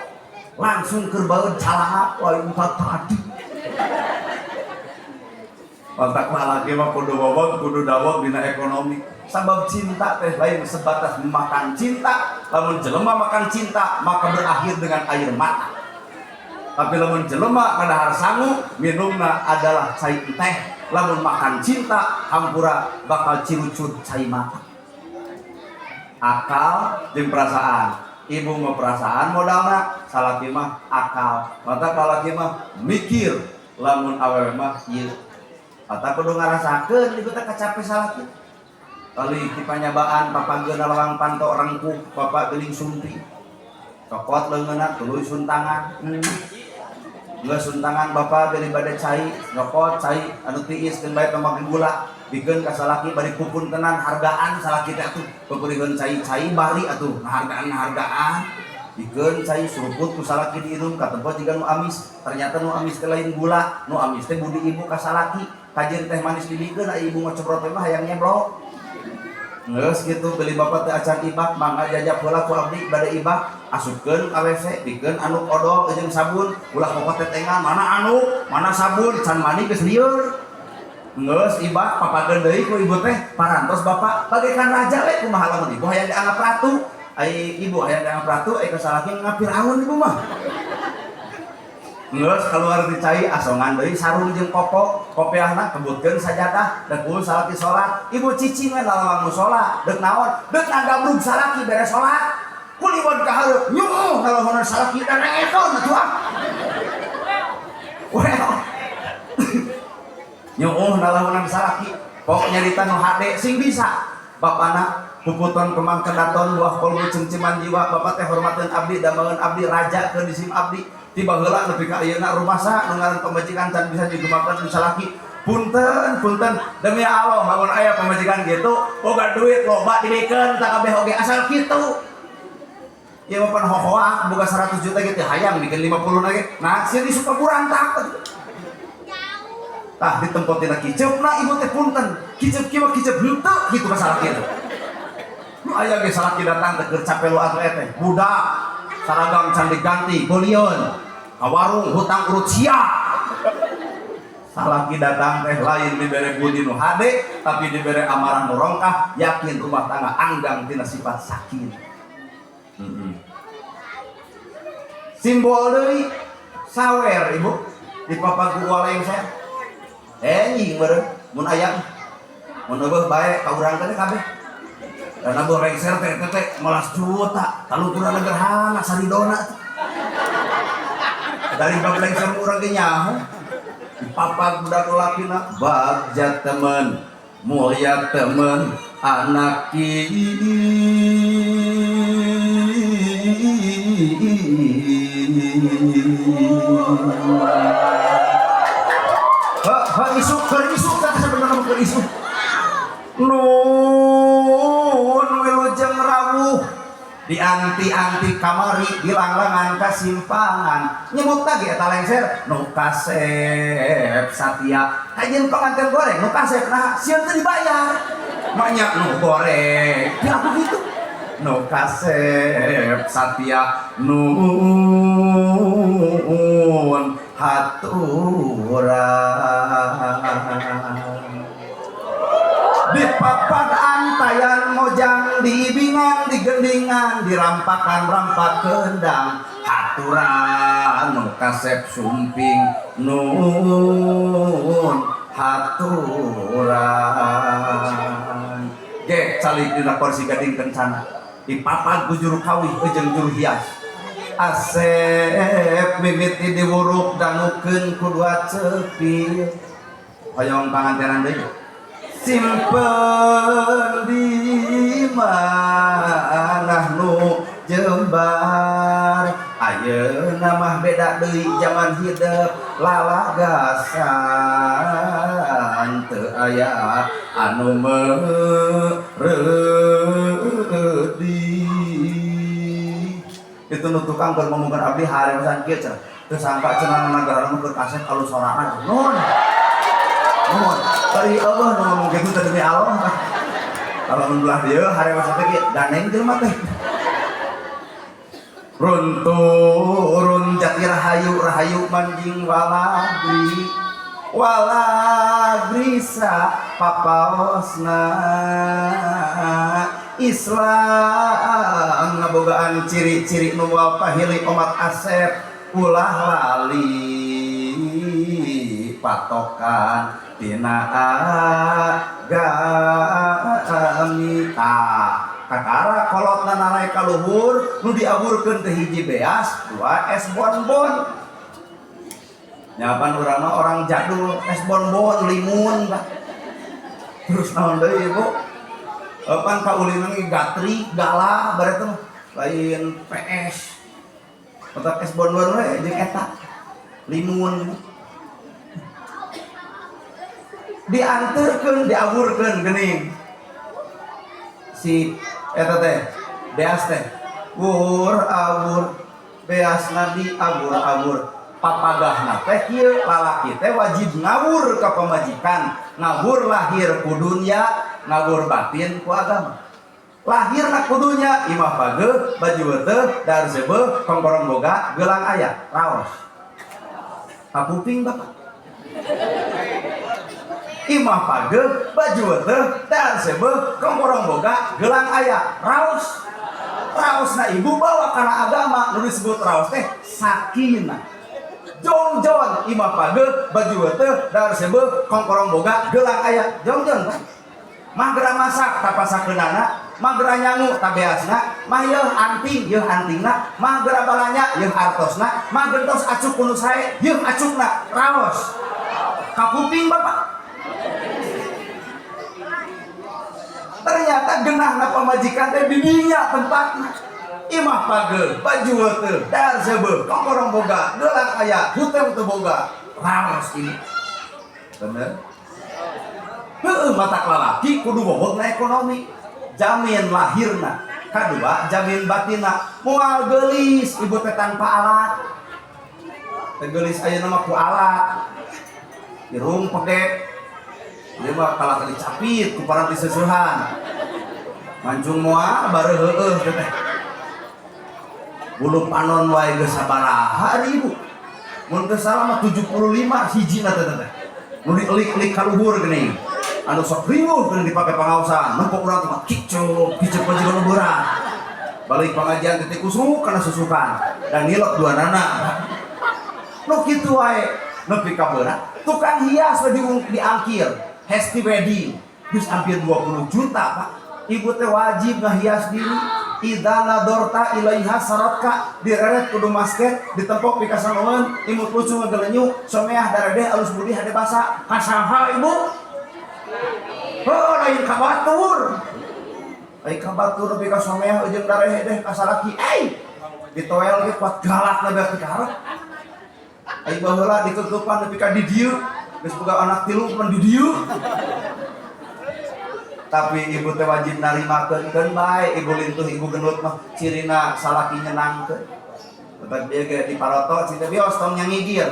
langsung keur baeud calangap lain tadi. Matak lalaki mah kudu wawog kudu dawog dina ekonomi, sabab cinta teh lain sebatas memakan cinta. Lamun jelema makan cinta maka berakhir dengan air mata, tapi lamun jelema ngadahar sangu minumna adalah cai teh. Lamun makan cinta hampura bakal cirucut cai mata. Akal jeung perasaan, ibu mah perasaan modalna, salaki mah akal. Mata salaki mah mikir, lamun awewe mah ieu. Mata kudu ngarasakeun ibu teh kacape salaki. Kali ti panyabaan papageuna lawang panto rengkuh bapak geuning sumpi. Cokot leungeunna tuluy suntangan. Geus suntangan bapak beli bade cai, nyokot cai anu tiis keun bae tong gula. Bikeun ka salaki bari kupuntenan hargaan salaki teh atuh peupeurieun cai-cai bari atuh ngahargaan-ngahargaan. Bikeun cai suruput ku salaki diinum katempo jiga nu amis. Ternyata nu amis teh lain gula, nu amis teh budi ibu ka salaki. Kajeun teh manis dibikeun aya ibu ngocobrot teh mah hayang nyeblok. Geus kitu beli bapak teh acan ibak mangga jajap heula ku abdi bade ibak. Asupkeun ka WC bikeun anduk odol jeung sabun ulah pokok tetengan mana anduk mana sabun can mandi geus lieur. Geus ibak papageun deui ku ibu teh parantos bapak bagaikan raja we. Kumaha lamun ibu hayang dianggap ratu, ai ibu hayang dianggap ratu ai ka salaki nganggap Firaun ibu mah. Geus keluar di cai asongan deui sarung jeung kopo kopiahna kebutkeun sajadah deuk salaki salat. Ibu cicing we lalawang musala deuk naon deuk ngagabrug salaki beres salat kuliwon ka hareup nyuuh ngalahonan salaki dan rengekeun atuh ah. Well, nyuuh ngalahonan salaki pok nyarita nu hade sing bisa bapana puputon kemang kedaton buah kolbu cengceman jiwa. Bapak teh hormateun abdi dameun abdi raja keur disim abdi tiba heula nepi ka ayeuna rumasa nu ngaran pamajikan can bisa digumakeun ku salaki. Punten punten demi Allah lamun aya pamajikan gitu boga duit loba dibikeun tak kabeh oge asal kitu. Ieu mah pan hohoak boga 100 juta gitu hayang bikin 50 lagi nah sia disuka burantak. Tah ditempo tina kiceupna ibu teh punten kiceup kieu mah kiceup henteu kitu ka salaki teh. Nu aya ge salaki datang teh keur capek lu atlet teh budak. Seragam can diganti, bolion. Ka warung hutang urut sia. Salaki datang teh lain dibere budi nu hade, tapi dibere amarah nu rongkah, yakin rumah tangga anggang tina sifat sakinah. Simbol deui sawer ibu di papagu lengser. Enjing meureun mun aya mun eueuh bae ka urang teh kabeh. Dan abuh lengser teh teh 15 juta, taluturan gerhana saridona. Dari bab lengser urang ge nyaho. Dipapag budak lalakina bagja temen, mulia temen, anak Ha, ha isuk keur isuk teh sebenarnya keur isuk. Nun wilujeng rawuh di anti-anti kamari di langlangan kasimpangan nyebut lagi eta lengser nu kasep satia kajeun pengantin goreng nu kasep nah sieun teu dibayar maknya nu goreng ya begitu nu kasep satia nun haturan di papan antayan mojang diibingan digendingan dirampakan rampak kendang haturan nu kasep sumping nun haturan ge calik dina kursi gading kencana di papan ku juru kawih jeung juru hias Asep mimiti diwuruk dangukeun ku dua cepil hoyong pangantenan deui simpen di manah nu jembar ayeuna mah beda deui zaman hidep lalagasan teu aya anu mereudi itu nu tukang keur ngomongkeun abdi harewasan kieu cenah teu sangka cenah nagara mah keur kasep alus sorangan nun nuhun bari eueuh nu ngomong kitu teh demi Allah. Kalau mun belah dieu harewasan teh kieu ganeng jelema teh runturun jati rahayu rahayu manjing walagri walagrisa papaosna Islam ngabogaan ciri-ciri nu moal pahili omat asep ulah lali patokan tina agami tah kakara kolotna naraek ka luhur nu diaburkeun teh hiji beas dua es bonbon nyapan urang mah orang jadul es bonbon limun bah terus naon deui ibu pan kaulinan ge gatri gala bare teh lain PS otak es bonbon we jeung eta limun dianterkeun diaburkeun geuning si eta teh beas teh wur awur beasna diabur-abur papagahna teh kieu lalaki teh wajib ngawur ka pamajikan ngawur lahir ku dunya ngawur batin ku agama lahirna ku dunya imah pageuh baju weteuh dahar seubeuh kongkorong boga gelang aya raos kapuping bapak imah pageuh baju weteuh dahar seubeuh kongkorong boga gelang aya raos raosna ibu bawa kana agama nu disebut raos teh sakinah jongjon imah pageuh baju weteuh dahar seubeuh kongkorong boga gelang aya jongjon Pak mah geura masak tapasakeunana mah geura nyangu tabeasna mah yeuh anting yeuh antingna mah geura balanya yeuh artosna mah gentos acuk ku nu sae yeuh acukna raos kapuping bapak ternyata genahna pamajikan teh di dinya tempatna imah pageuh baju weteuh dahar seubeuh kongkorong boga gelang aya hutang teu boga raos ini bener heueuh matak lalaki kudu bobotna ekonomi jamin lahirna kadua jamin batinna moal geulis ibu teh tanpa alat teh geulis ayeuna mah ku alat irung pegek ieu mah kalah dicapit ku paranti seuseuhan mancung moal bareuh heueuh teh. Bulu panon wae geus sabaraha ari ibu? Mun teu salah mah 75 hijina teh teh. Nu dielik-elik ka luhur geuning. Anu sok riweuh geuning dipake pangaosan. Nempok urang teh mah kiceup, kiceup jiga nu beurang. Balik pengajian titik kusuk kana susukan dan ngilok dua nana. Nu kitu wae nepi ka berat. Tukang hias we diangkir. Hasty wedding geus hampir 20 juta, Pak. Ibu teh wajib ngahias diri. Idza nadorta ilaiha saratka, direret kudu masket, ditempok pikasanoeun, imut lucu ngagelenyu, someah daredeh alus budi hade basa. Kasaha ibu? Heuh, lain ka batur. Lain ka batur nepi ka someah jeung daredeh ka salaki. Eh, ditoel ge kuat galakna berarti ka hareup. Ai baheula dikeukeupan nepi ka di dieu, geus boga anak tilu pan di dieu. Tapi ibu teh wajib narimakeun, keun bae ibu lintuh ibu gendut mah cirina salaki nyenangkeun. Tetep dia ge di paroto cinta bios tong nyangigir.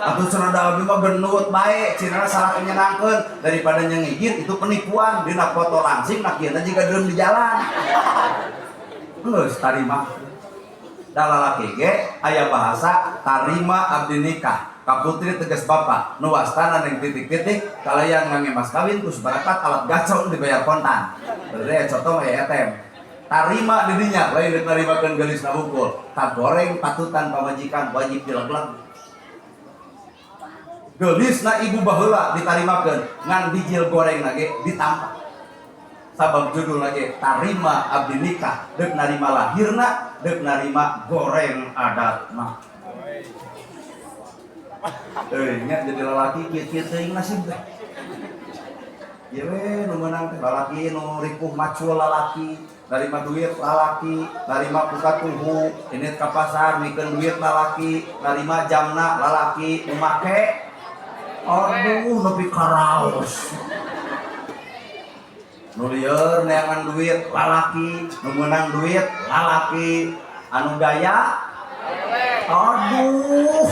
Atuh cenah da abdi mah gendut bae cirina salaki nyenangkeun daripada nyangigir itu penipuan dina foto langsing nakieuna jiga drum di jalan. Geus tarima. Da lalaki ge aya bahasa tarima abdi nikah ka putri tegas bapak nu wastana ning titik-titik kalayan ngangge mas kawin ku sabarapat alat gacor dibayar kontan. Berarti ya contoh mah ya etem. Tarima di dinya lain rek narimakeun geulisna hungkul. Kagoreng patutan pamajikan wajib dilegleg. Geulisna ibu baheula ditarimakeun ngan bijil goreng ge ditampa. Sabab judul lagi tarima abdi nikah deuk narima lahirna deuk narima goreng adatna. Euy nya jadi lalaki kieu-kieu teuing nasib teh. Ieu we nu meunang teh lalaki nu ripuh macul lalaki, narima duit lalaki, narima buka tuhu, ini ka pasar mikeun duit lalaki, narima jamna lalaki, nu make aduh nepi karaos. Nu lieur neangan duit lalaki, nu meunang duit lalaki, anu gaya aduh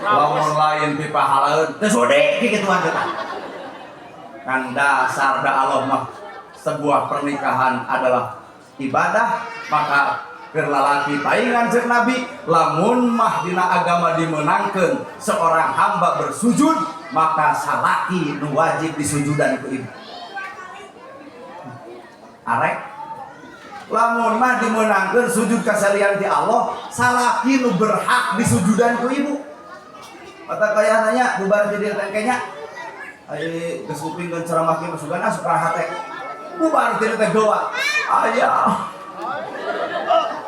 lamun lain pipahalaeun teu sudi kikituan teh. Kan dasar da Allah mah sebuah pernikahan adalah ibadah, maka keur lalaki paingan ceuk Nabi lamun mah dina agama dimenangkeun seorang hamba bersujud maka salaki nu wajib disujudan ku ibu. Arek lamun mah dimenangkeun sujud ka salian ti Allah, salaki nu berhak disujudan ku ibu. Mata kaya nanya bubar jadi teh nya. Ai geus kupingkeun ceramah kieu mah sugan asup ka hate. Bubar ti teh goa. Aya.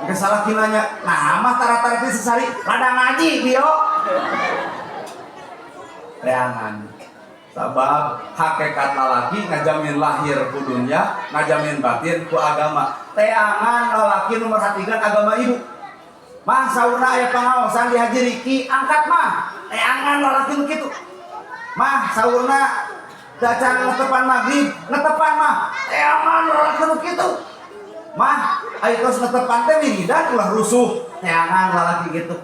Geus salaki nanya, "Nah, mah tara-tara teh sesari ladang ngaji bio." Reangan. Sabab hakikat lalaki ngajamin lahir ku dunya, ngajamin batin ku agama. Teangan lalaki nu merhatikan agama ibu. Mah saurna aya pangaosan di Haji Riki, angkat mah. Teangan lalaki nu kitu. Mah saurna dacan netepan maghrib, netepan mah. Teangan lalaki nu kitu. Mah aya tos netepan teh wiridan ulah rusuh. Teangan lalaki gitu.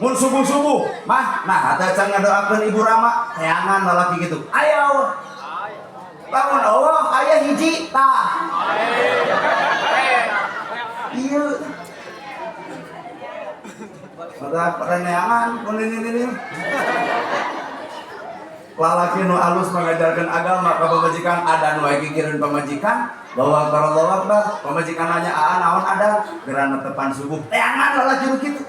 Mun subuh-subuh, mah nah teh can ngadoakeun ibu Rama, teangan lalaki gitu. Ayo. Lamun Allah aya hiji tah. Iya. Maka pereneangan pun ini. Lalaki nu alus mengajarkan agama ka pamajikan ada nu aya gigireun pamajikan bahwa akbar Allahu akbar pamajikan nanya aa naon ada geura netepan subuh teangan lalaki nu kitu.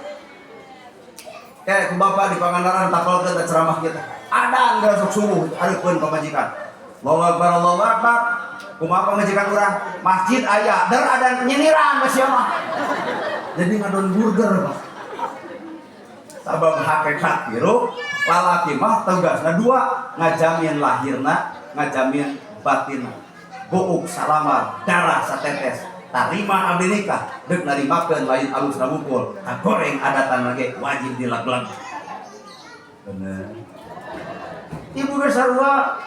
Kayak ku bapak di Pangandaran tapalkeun teh ceramah kita. Adan geura sok subuh hareupeun pamajikan. Allahu akbar Allahu akbar. Kumaha pamajikan urang? Masjid aya, der adan nyiniran geus sia mah. Jadi ngadon burger, Pak. Sabab hakikat hirup lalaki mah tugasna dua, ngajamin lahirna, ngajamin batinna. Buuk salamar, darah satetes. Tarima abdi nikah, deuk narimakeun lain alus mukul, kagoreng adatan lagi wajib dilegleg. Bener. Ibu ge sarua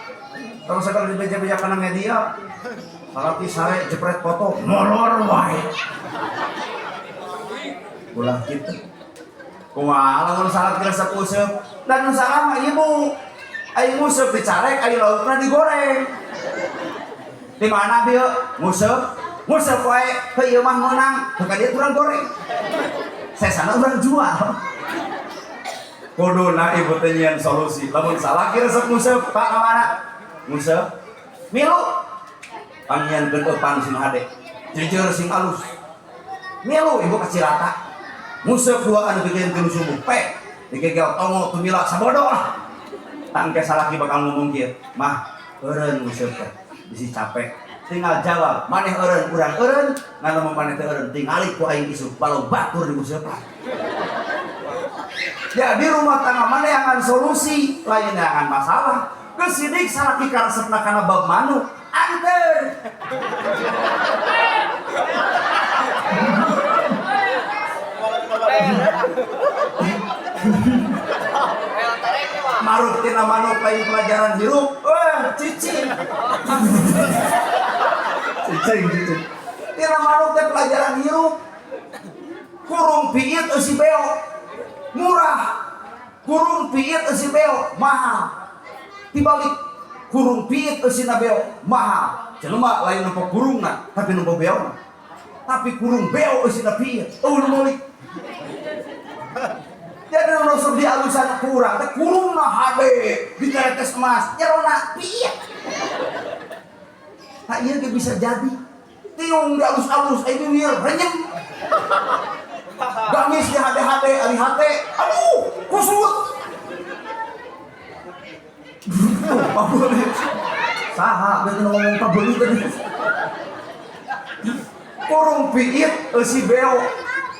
kalau sekali dibeja-beja kana media, salaki sare jepret foto molor wae. Ulah kitu. Kumaha lamun salat kira sakuseup dan nu salah mah ibu. Ai nguseup dicarek, ai laukna digoreng. Di mana bieu nguseup? Nguseup wae heuh ieu mah meunang, heuh ka dieu urang goreng. Sesana urang jual. Kuduna ibu teh nyieun solusi. Lamun salaki resep nguseup, Pak ka mana? Nguseup. Milu. Pangnyieunkeun eupan sing hade. Jujur sing alus. Milu ibu ka Cirata. Nguseup dua anu bikin tilu subuh. Pe. Digegel tongo tumila sabodo lah. Tangke salaki bakal ngomong kieu, "Mah, eureun nguseup teh. Bisi capek." Tinggal jawab, maneh eureun urang eureun, ngan lamun maneh teh eureun tingali ku aing isuk balau batur diuseupan. Jadi rumah tangga mana yang akan solusi, lain yang akan masalah. Kesidik salaki karesepna kana bab manuk, anter. Maruk tina manuk lain pelajaran hirup, cicing. Cicing, cicing. Tina manuk teh pelajaran hirup. Kurung piit eusi beo. Murah. Kurung piit eusi beo, mahal. Dibalik kurung piit eusina beo, mahal. Jelema lain nempo kurungna, tapi nempo beona. Tapi kurung beo eusina piit, eueuh nu meuli. Jadi nu sok dialusan ku urang teh kurungna hade, diteretes emas, jerona piit. Tak ieu ge bisa jadi. Tiung dialus-alus aya bibir renyem. Gamis di hade-hade ari hate, aduh, kusut. Pabeuli. Saha beuki ngomong pabeuli tadi. Kurung piit eusi beo.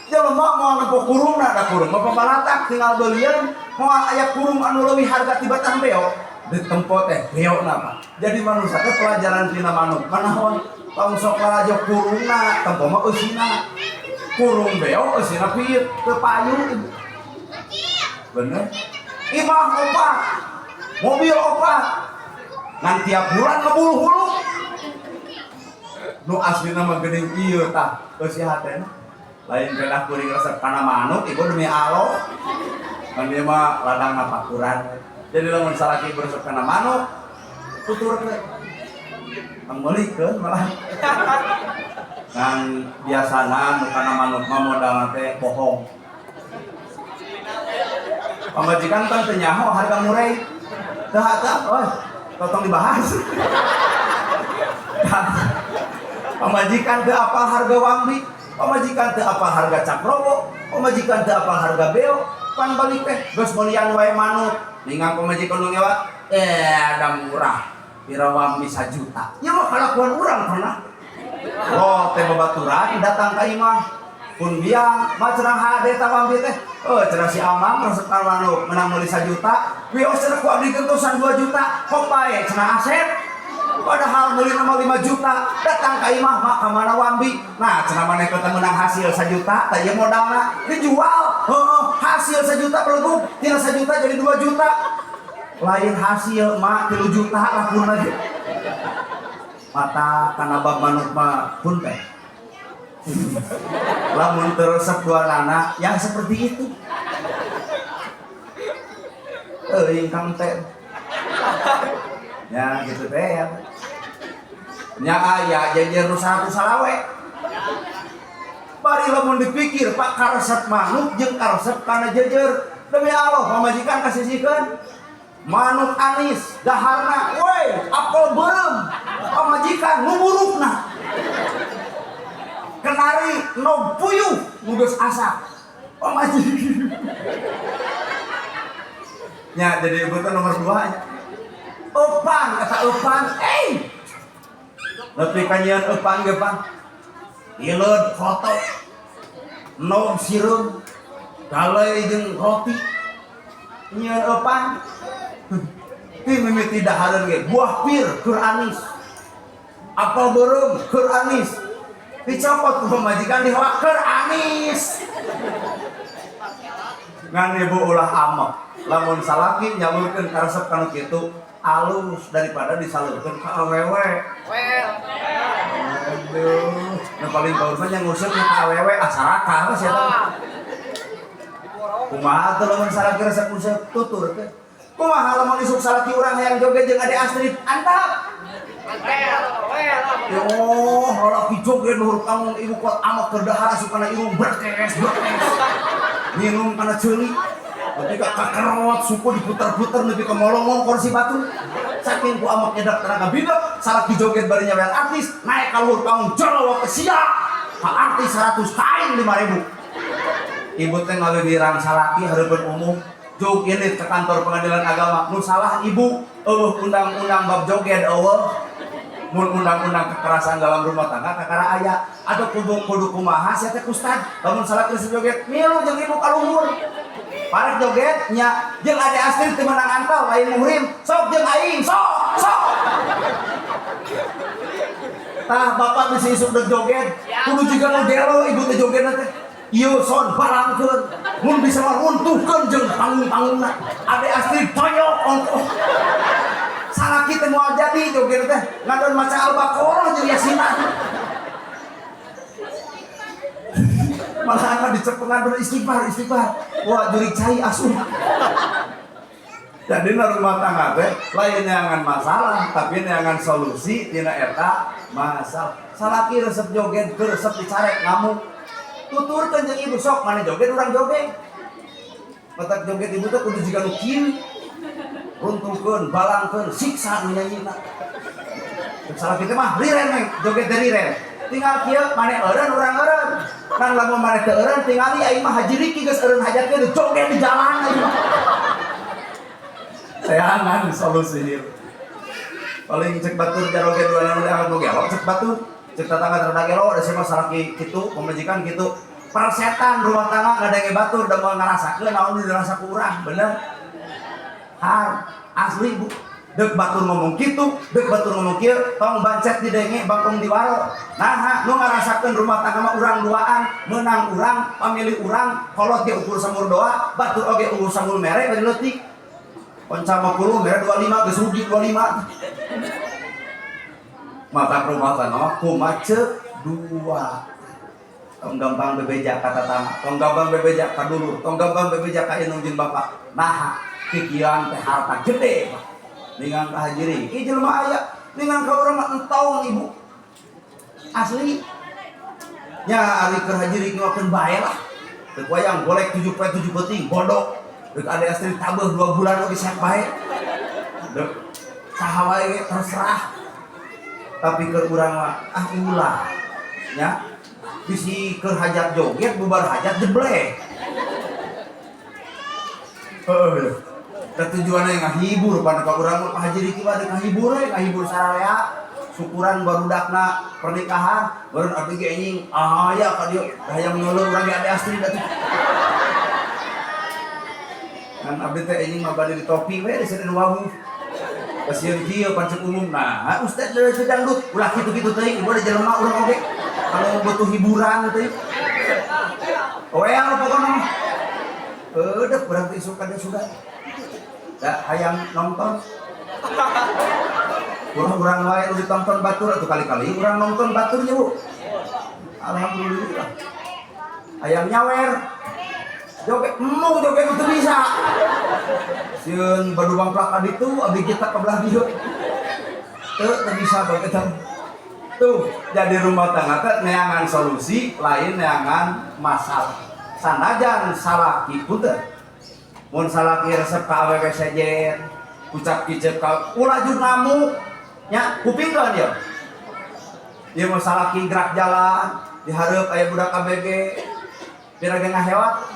Jelema moal nempo kurungna da kurung mah pabalatak tinggal beulian, moal aya kurung anu leuwih harga tibatan beo. Ditempo teh beona mah. Jadi manusia teh pelajaran tina manuk. Manaon tong sok lalajo kurungna, tempo mah eusina. Kurung beo eusina piit teu payu. Bener. Imah opat, mobil opat, ngan tiap bulan ngebulu-hulu. Nu aslina mah geuning ieu tah eusi hatena. Lain pedah kuring resep kana manuk ibu demi Allah. Kan dia mah ladang ngapakuran. Jadi lamun salaki beresep kana manuk tutur we. Pangmeulikeun malah. Ngan biasana nu kana manuk mah modalna teh bohong. Pamajikan kan teu nyaho harga murai. Teu teu, oh, tolong dibahas. Pamajikan teu apal harga wambi, pamajikan teu apal harga cakrowo, pamajikan teu apal harga beo, pan balik teh geus meulian wae manuk. Ningang pamajikan nu ngewa, ada murah. Pira wambi 1 juta. Ya mah kalakuan urang pernah. Oh, teh babaturan datang ka imah. Pun biang, mah cenah hade ta wambi teh. Oh, cenah si Amang resep ka manuk menang meuli 1 juta. Wios cenah ku abdi gentosan 2 juta. Kok bae cenah Asep. Padahal meuli nama 5 juta, datang ka imah mah ka mana wambi. Nah, cenah maneh teh menang hasil 1 juta, tah ieu modalna dijual. Heeh, hasil 1 juta belegug, tina 1 juta jadi 2 juta. Lain hasil mah 3 juta lakuna ge. Mata kana bab manuk mah pun teh. Lamun teresep dua nana yang seperti itu. Euy kang teh. Ya gitu teh ya. Nya aya jejer nu 100 salawe. Bari lamun dipikir Pak karesep manuk jeung karesep kana jejer. Demi Allah pamajikan kasisikeun. Manuk anis daharna woi apel beureum. Pamajikan nu burukna. Kenari no puyuh nu geus asak. Pamajikan. Nya jadi ibu teh nomor 2 nya. Eupan kata eupan, eh. Nepi ka nyieun eupan ge pan. Ileud foto. Nog sireum. Galai jeung roti. Nyieun eupan. Ti mimiti dahareun ge buah pir keur anis. Apel beureum keur anis. Dicopot ku pamajikan dihoak keur anis. Ngan ibu ulah amek. Lamun salaki nyalurkeun karesep kanu kitu alus daripada disalurkeun ka awewe. Aduh, nu paling baur mah nya nguseup ka awewe ah sarakah we sia teh. Kumaha teh lamun salaki resep nguseup tutur teh. Kumaha lamun isuk salaki urang hayang joget jeung Ade Astrid, antap. Yo, lalaki joget luhur panggung ibu kuat amak keur dahar asup kana irung berkes berkes. Minum kana ceuli. Nepi ka kakerot suku diputer-puter nepi ka molongong kursi batu. Saking ku amak nyedak tenaga bidek, salaki joget bari nyawer artis, naik ka luhur panggung jolowok ke sia. Ka artis 100 kain 5000. Ibu teh ngawibirang salaki hareupeun umum, jog ini ke kantor pengadilan agama, nu salah ibu, eueuh undang-undang bab joget eueuh. Mun undang-undang kekerasan dalam rumah tangga kakara aya, atau kudu kudu kumaha sia teh ustad, lamun salah geus joget milu jeung ibu ka luhur. Parek joget nya jeung Ade Astrid teu meunang antau lain muhrim, sok jeung aing, sok, sok. Tah bapak bisa isuk dek joget, kudu jiga nu gelo ibu teh jogetna teh. Ieu son balangkeun, mun bisa mah runtuhkeun jeung panggung-panggungna. Ade Astrid toyok ongkoh. Salaki teh moal jadi joget teh ngadon maca Al-Baqarah jeung Yasinan. Malah akan dicepengan beristighfar, istighfar. Wah, jurig cai asuh. Jadi na rumah tangga teh lain neangan masalah, tapi neangan solusi tina eta masalah. Salaki resep joget, keur resep dicarek ngamuk. Tuturkeun jeung ibu sok mana joget urang joget. Matak joget ibu teh kudu jiga nu kieu. Runtuhkeun, balangkeun, siksa nu nyanyina. Salaki teh mah liren we, joget teh liren. Tinggal kieu mane eureun urang eureun. Kan lamun mane teu eureun tingali aing mah Haji Riki geus eureun hajat ge joget di jalan aing mah. Teangan solusi ieu. Paling cek batur jaroge dua nu dianggap nu gelo cek batur. Cek tetangga rada gelo da sia mah salaki kitu pamajikan kitu. Persetan rumah tangga ngadenge batur da moal ngarasakeun naon nu dirasa ku urang, bener. Har asli bu. Dek batur ngomong kitu, dek batur ngomong kieu, tong bancet didenge bangkong diwaro. Nah, nu ngarasakeun rumah tangga mah urang duaan, meunang urang, pamilih urang, kolot ge ukur samur doa, batur oge ukur samur mere bari leutik. Konca 50 mere 25 geus rugi 25. Mata rumah tangga mah kumaha ceuk dua. Tong gampang bebeja ka tatangga, tong gampang bebeja ka dulur, tong gampang bebeja ka indung jeung bapak. Naha kikieuan teh harta gede, Pak. Ningang ka Haji Riki jelema aya, ningang ka urang mah entong ibu. Asli. Nya ari keur Haji Riki mah keun bae lah. Deuk wayang golek 7 poe 7 peuting bodoh. Deuk Ade Astrid tabeuh 2 bulan oge siap bae. Deuk saha wae ge terserah. Tapi keur urang mah ah ulah. Nya bisi keur hajat joget bubar hajat jebleh. Heuh. Da tujuanna ngahibur pada ka urang mah Pak Haji Riki mah deuk ngahibur we, ngahibur sararea. Syukuran barudakna pernikahan, baru abdi ge anjing aya ka dieu hayang ngeuleuh urang ge Ade Astrid atuh. Kan abdi teh anjing mah bade ditopi we di sieun wawuh. Pasieun kieu pancek umum. Nah, ustaz dari dangdut ulah kitu-kitu teuing, ibu ada jelema urang oge. Kalau butuh hiburan teh. Well pokona mah. Eueuh urang teh isuk kada sudah. Da hayang nonton. Urang-urang wae nu ditonton batur atuh kali-kali urang nonton baturnya Bu. Alhamdulillah. Hayang nyawer. Joget embung joget teu bisa. Sieun badubang plak ka ditu abdi kita ka belah dieu. Teu teu bisa bae eta. Tuh, jadi rumah tangga teh neangan solusi lain neangan masalah. Sanajan salaki punten. Mun salaki resep ka awewe sejen, ucap kicep ka ulah jug ngamuk nya kupingkeun ieu. Ieu mah salaki gerak jalan dihareup aya budak ABG. Pira ge ngahewat.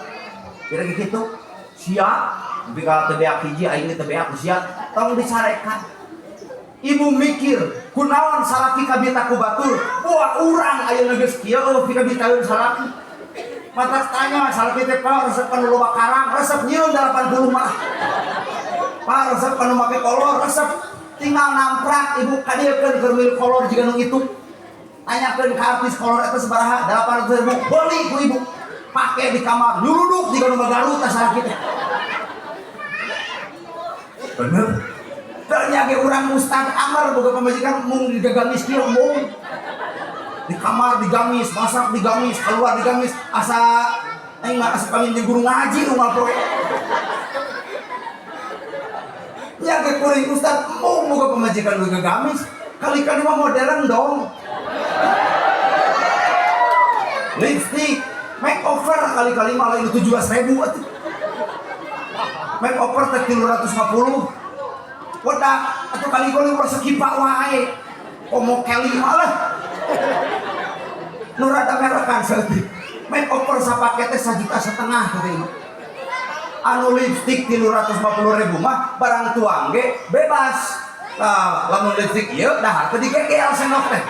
Pira ge kitu. Sia, nepi ka teu beak hiji aing ge teu beak sia, tong dicarekan. Ibu mikir, kunaon salaki kabita ku batur? Wah, urang ayeuna geus kieu eueuh pikabitaeun salaki. Matak tanya salaki teh Pak resep kanu loba karang, resep nyieun 80 mah. Pak resep kanu make kolor, resep tinggal namprak ibu kadieukeun keur milik kolor jiga nu itu. Tanyakeun ka artis kolor eta sabaraha? 800.000. Beli ku ibu. Pake di kamar, nyuluduk jiga nu Garut tah salaki teh. Bener. Ternyata ge urang ustad Amar boga pamajikan mung digagamis kieu mung. Di kamar digamis, masak digamis, keluar digamis, asa aing mah asa kawin jeung guru ngaji unggal poe. Nya ge kuring ustad embung boga pamajikan nu gagamis. Kali-kali mah modern dong. Lipstick, makeover kali-kali mah lain 17.000 atuh. Makeover teh 350. Wedak atuh kali-kali ulah sekipa wae. Komo Kelly mah lah. Nu rada merekan saeutik. Makeover sapaket teh 1,5 juta kata ibu. Anu lipstick 350.000 mah barang tuang ge bebas. Nah, lamun lipstick ieu dahar teh digegel sendok teh.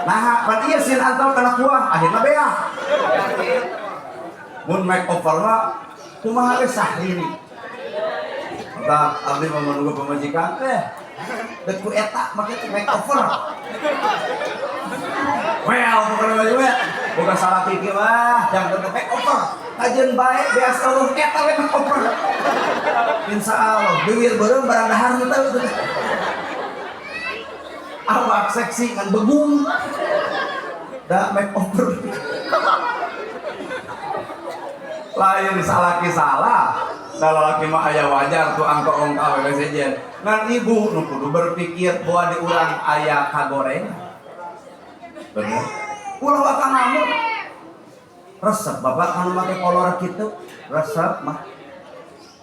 Nah, pan ieu sieun antel kana kuah, akhirna beak. Mun makeover mah kumaha ge sahrini. Tah abdi mah menunggu pamajikan teh. Dek ku eta make teh makeover. Well, bukan lagi we. Boga salah pikir mah, jangan teh makeover. Kajeun bae beas eueuh eta we makeover. Insya Allah, bibir beureum barang dahar teu teh. Awak seksi kan begung. Da makeover. Lain salaki salah. Da lalaki mah aya wajar tuh angko ong ka awewe sejen. Ngan ibu nu kudu berpikir bahwa di urang aya kagoreng. Bener. Ulah waka ngamuk. Resep bapak anu make kolor kitu, resep mah.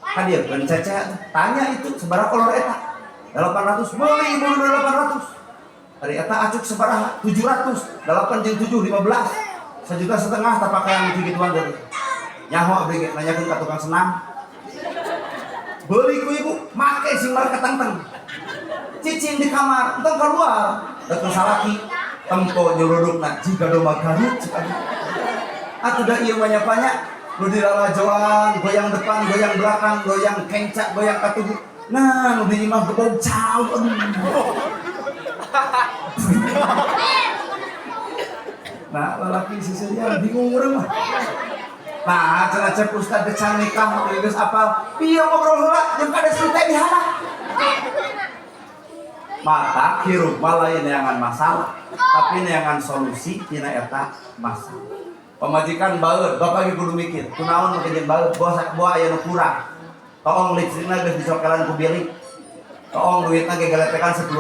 Kadieukeun cece tanya itu sabaraha kolor eta? 800 meuli ibu nu 800. Ari eta acuk sabaraha? 700. 8 jeung 7 15. 1,5 juta tah pakaian kikituan teh. Nyaho abdi ge nanyakeun ka tukang senam. Beli ku ibu, make sing marek ketangteng. Cicing di kamar, entong keluar. Datang salaki, tempo nyurudukna jiga domba Garut cik abdi. Atuh da ieu mah nya nu dilalajoan, goyang depan, goyang belakang, goyang kencak, goyang katuhu. Nah, nu di imah gebog cau aduh. Nah, lalaki sisirian bingung urang mah. Nah, cenah cek ustad teh can nikah geus apal. Pieu ngobrol heula jeung kades teh dihana. Mata hirup mah lain neangan masalah, tapi neangan solusi tina eta masalah. Pamajikan baeur, bapak ge kudu mikir, kunaon make jeung baeur, boa aya nu kurang. Toong lipstikna geus dicokelan ku bilik. Toong duitna ge geletekan 10.000.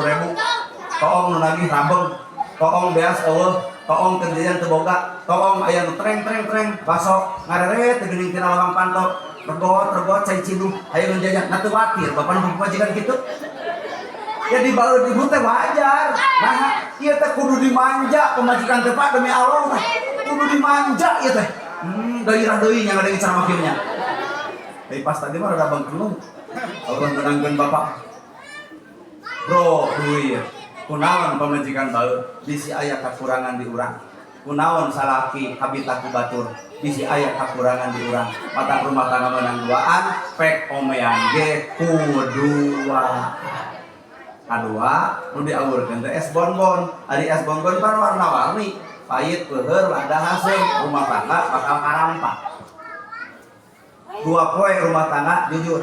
Toong nu nagih rabeng. Toong beas eueuh, toong keur jajan teu boga, toong aya nu treng-treng-treng baso ngareret teh geuning tina lawang panto, regot-regot cai ciduh, hayu nu jajan, nah teu watir bapak nu pamajikan kitu. Jadi baeur ibu teh wajar. Nah, ieu teh kudu dimanja pamajikan teh Pak demi Allah teh. Kudu dimanja ieu teh. Dairah deui nya ngadenge ceramah kieu nya. Tapi pas tadi mah rada bangkeung. Allah menangkeun bapak. Bro, duit. Kunaon pamajikan baeur bisi aya kakurangan di urang. Kunaon salaki kabita ku batur bisi aya kakurangan di urang. Mata rumah tangga menang duaan, pek omean ge kudua. Kadua, nu diawurkeun teh es bonbon. Ari es bonbon pan warna-warni, pahit, peuheur, lada haseum, rumah tangga bakal karampak. Dua poe rumah tangga jujur.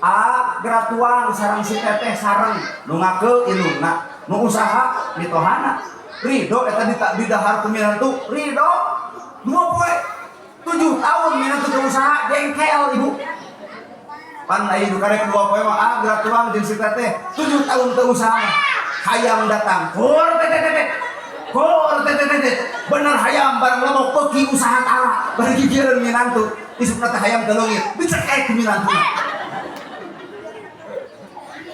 A gratuang sareng si teteh sareng nu ngakeul indungna, nu usaha mitohana. Ridho eta di dahar ku minantu, ridho. Dua poe 7 tahun minantu teu usaha jengkel ibu. Pan aya nu karek dua poe mah a gratuang jeung si teteh 7 tahun teu usaha. Hayam datang, kur teteh teteh. Kur teteh teteh. Bener hayam bareng lemok beuki usaha tara, bari gigireun minantu. Isukna teh hayam teu leungit, dicekek ku minantuna.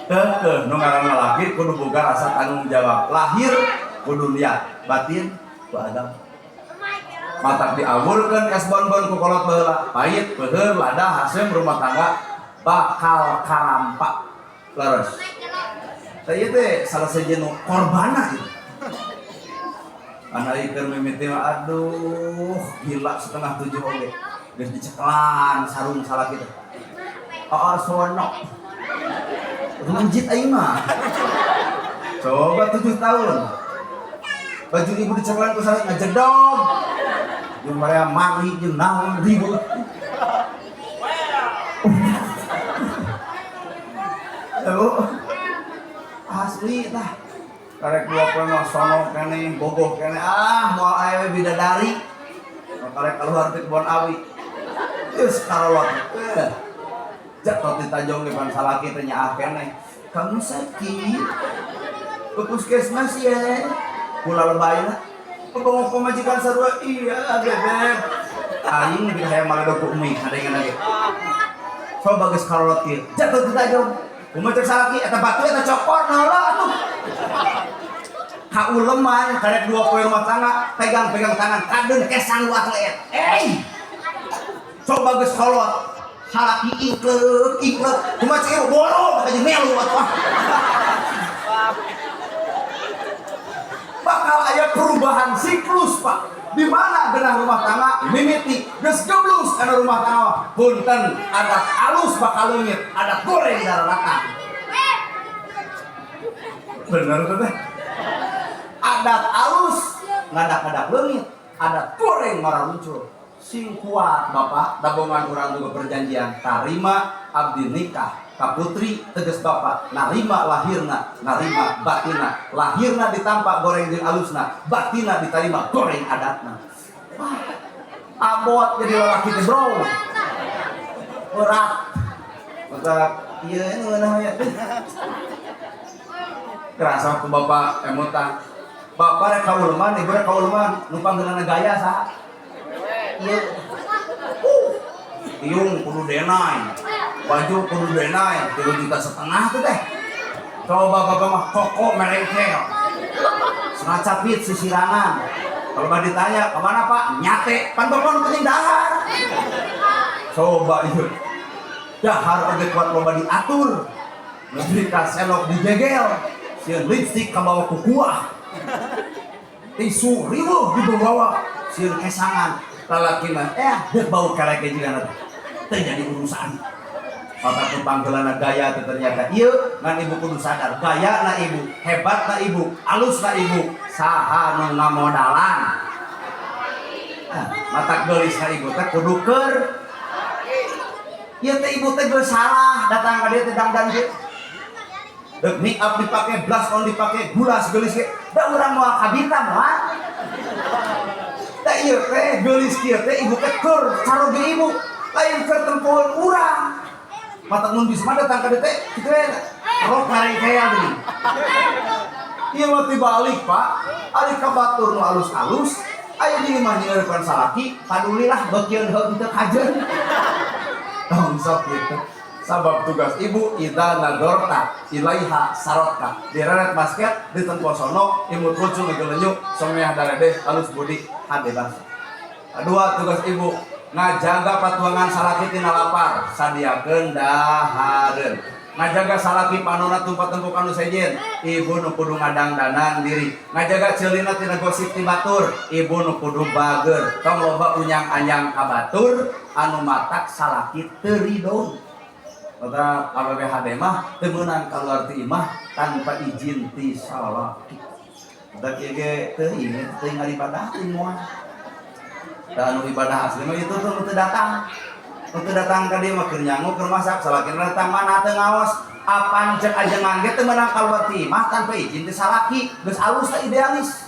Heuh, nu ngaranna laki kudu boga rasa tanggung jawab. Lahir kudu niat, batin ku agama. Matak diawurkeun es bonbon ku kolot baheula, pahit, peuheur, lada, haseum rumah tangga bakal karampak. Leres. Tah ieu teh salah sahiji nu korbana ieu. Anak ieu keur mimiti mah aduh gila 6:30 oge. Geus dicekelan sarung salah kitu. Oh, sono. Rujit aing mah. Coba 7 tahun. Baju ibu dicekelan ku salah ngajedog. Jeung marea mani jeung naon ribut. Aduh. Asli tah. Karek dua poe mah sono keneh, bogoh keneh, ah moal aya we bidadari. Karek keluar ti kebon awi. Geus karolot. Jatuh ti tajong depan salaki teh nyaah keneh. Kamu sakit? Ke puskesmas ya? Kula lebayna. Bengok pamajikan sarua, iya bebek. Aing lebih hayang maledog ku umi hadengan lagi. Coba geus karolot ieu. Jatuh ti tajong. Kumaha cek salaki eta batu eta copot naon atuh. Kauleman karek 2 poe rumah tangga pegang-pegang tangan kadeun kesang lu atlet. Eh. Coba geus kolot. Salaki ingklek ingklek. Kumaha cek ieu boro kata jeung melu atuh. Bakal aya perubahan siklus, Pak. Di mana genah rumah tangga mimiti geus geblus kana rumah tangga punten adat alus bakal leungit, adat goreng daratan. Bener tuh teh. Adat alus ngadak-ngadak leungit, adat goreng mararuncur. Sing kuat Bapak, dabongan urang juga perjanjian tarima abdi nikah ka putri tegas Bapak narima lahirna, narima batina. Lahirna ditampa goreng jeung alusna, batina ditarima goreng adatna. Wah, abot jadi lalaki teh bro. Berat. Maka ieu ngeunah aya teh. Kerasa ku Bapak emutan. Bapak rek kauleman, ibu rek kauleman, nu panggeunana gaya saha? Ieu. Tiung kudu denai. Baju kudu denai, 3,5 juta tuh teh. Coba bapak mah koko merengkel. Setengah capit sisirangan. Kalau mah ditanya, kemana Pak? Nyate, pan bapak nu penting dahar. Coba ieu. Dahar oge kuat loba diatur. Nepi ka senok dijegel. Sieun lipstik kabawa ku kuah. Tisu riweuh dibawa sieun kesangan. Lalaki mah deuk bau kereke juga teh. Teu jadi urusan. Maka panggeulana gaya teh ternyata ieu ngan ibu kudu sadar gaya na ibu, hebat na ibu, alus na ibu, saha nu ngamodalan. Ah, matak geulis na ibu teh kudu keur. Ieu teh ibu teh geus salah datang ka dieu teh dangdan kieu. Deuk make up dipake, blush on dipake, gulas geulis ge. Da urang moal kabita moal. Da ieu teh geulis kieu teh ibu teh keur caroge ibu, lain keur tempoeun urang. Mata mun bisa mah datang ka dieu teh kitu we rok ngarengkeal deui. Ieu mah tibalik, Pak. Ari ka batur nu alus-alus, aya di imah nyeureurkeun salaki, padulilah beukieun heug teu kajeun. Tong sok kitu. Sabab tugas ibu ida nadorta ilaiha sarotka. Direret basket ditempo sono imut lucu ngegelenyuk someah daredeh halus budi hade basa. Kedua tugas ibu ngajaga patuangan salaki tina lapar sadiakeun dahareun. Ngajaga salaki panona tumpa tempo kanu sejen, ibu nu kudu ngadangdanan diri. Ngajaga ceulina tina gosip ti batur, ibu nu kudu bager. Tong loba unyang-anyang ka batur anu matak salaki teu ridho. Maka awewe hade mah teu meunang kaluar ti imah tanpa izin ti salaki. Da kieu ge teu inget teu ngaribadah teu moal. Da anu ibadah asli mah itu tuh nu teu datang. Nu teu datang ka dieu mah keur nyangu keur masak salakina datang mana teu ngaos. Apan cek ajengan ge teu meunang kaluar ti imah tanpa izin ti salaki. Geus alus teh idealis.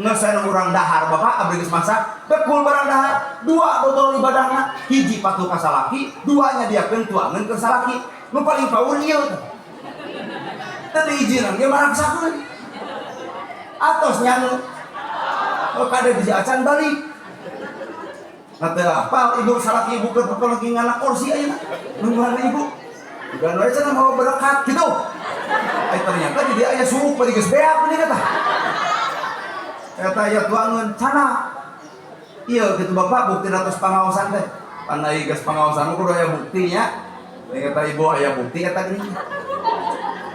Geus anu urang dahar bapak abdi geus masak, bekul barang dahar, dua dodol ibadahna, hiji patuh ka salaki, dua nyadiakeun tuangan ke salaki. Nu paling paur ieu teh. Teu diizinan ge maraksakeun. Atos nyangu. Oh kade bisi acan balik. Nah teu apal ibu salaki ibu keur lagi nganak kursi ayeuna. Nungguan ibu. Bukan wae cenah mau berkat gitu. Eh ternyata di dia aya suuk bari geus beak mending eta. Eta aya tuangeun cana. Ieu kitu bapak bukti atas pangaosan teh. Pandai geus pangaosan kudu aya buktinya. Eta ibu aya bukti eta geuning.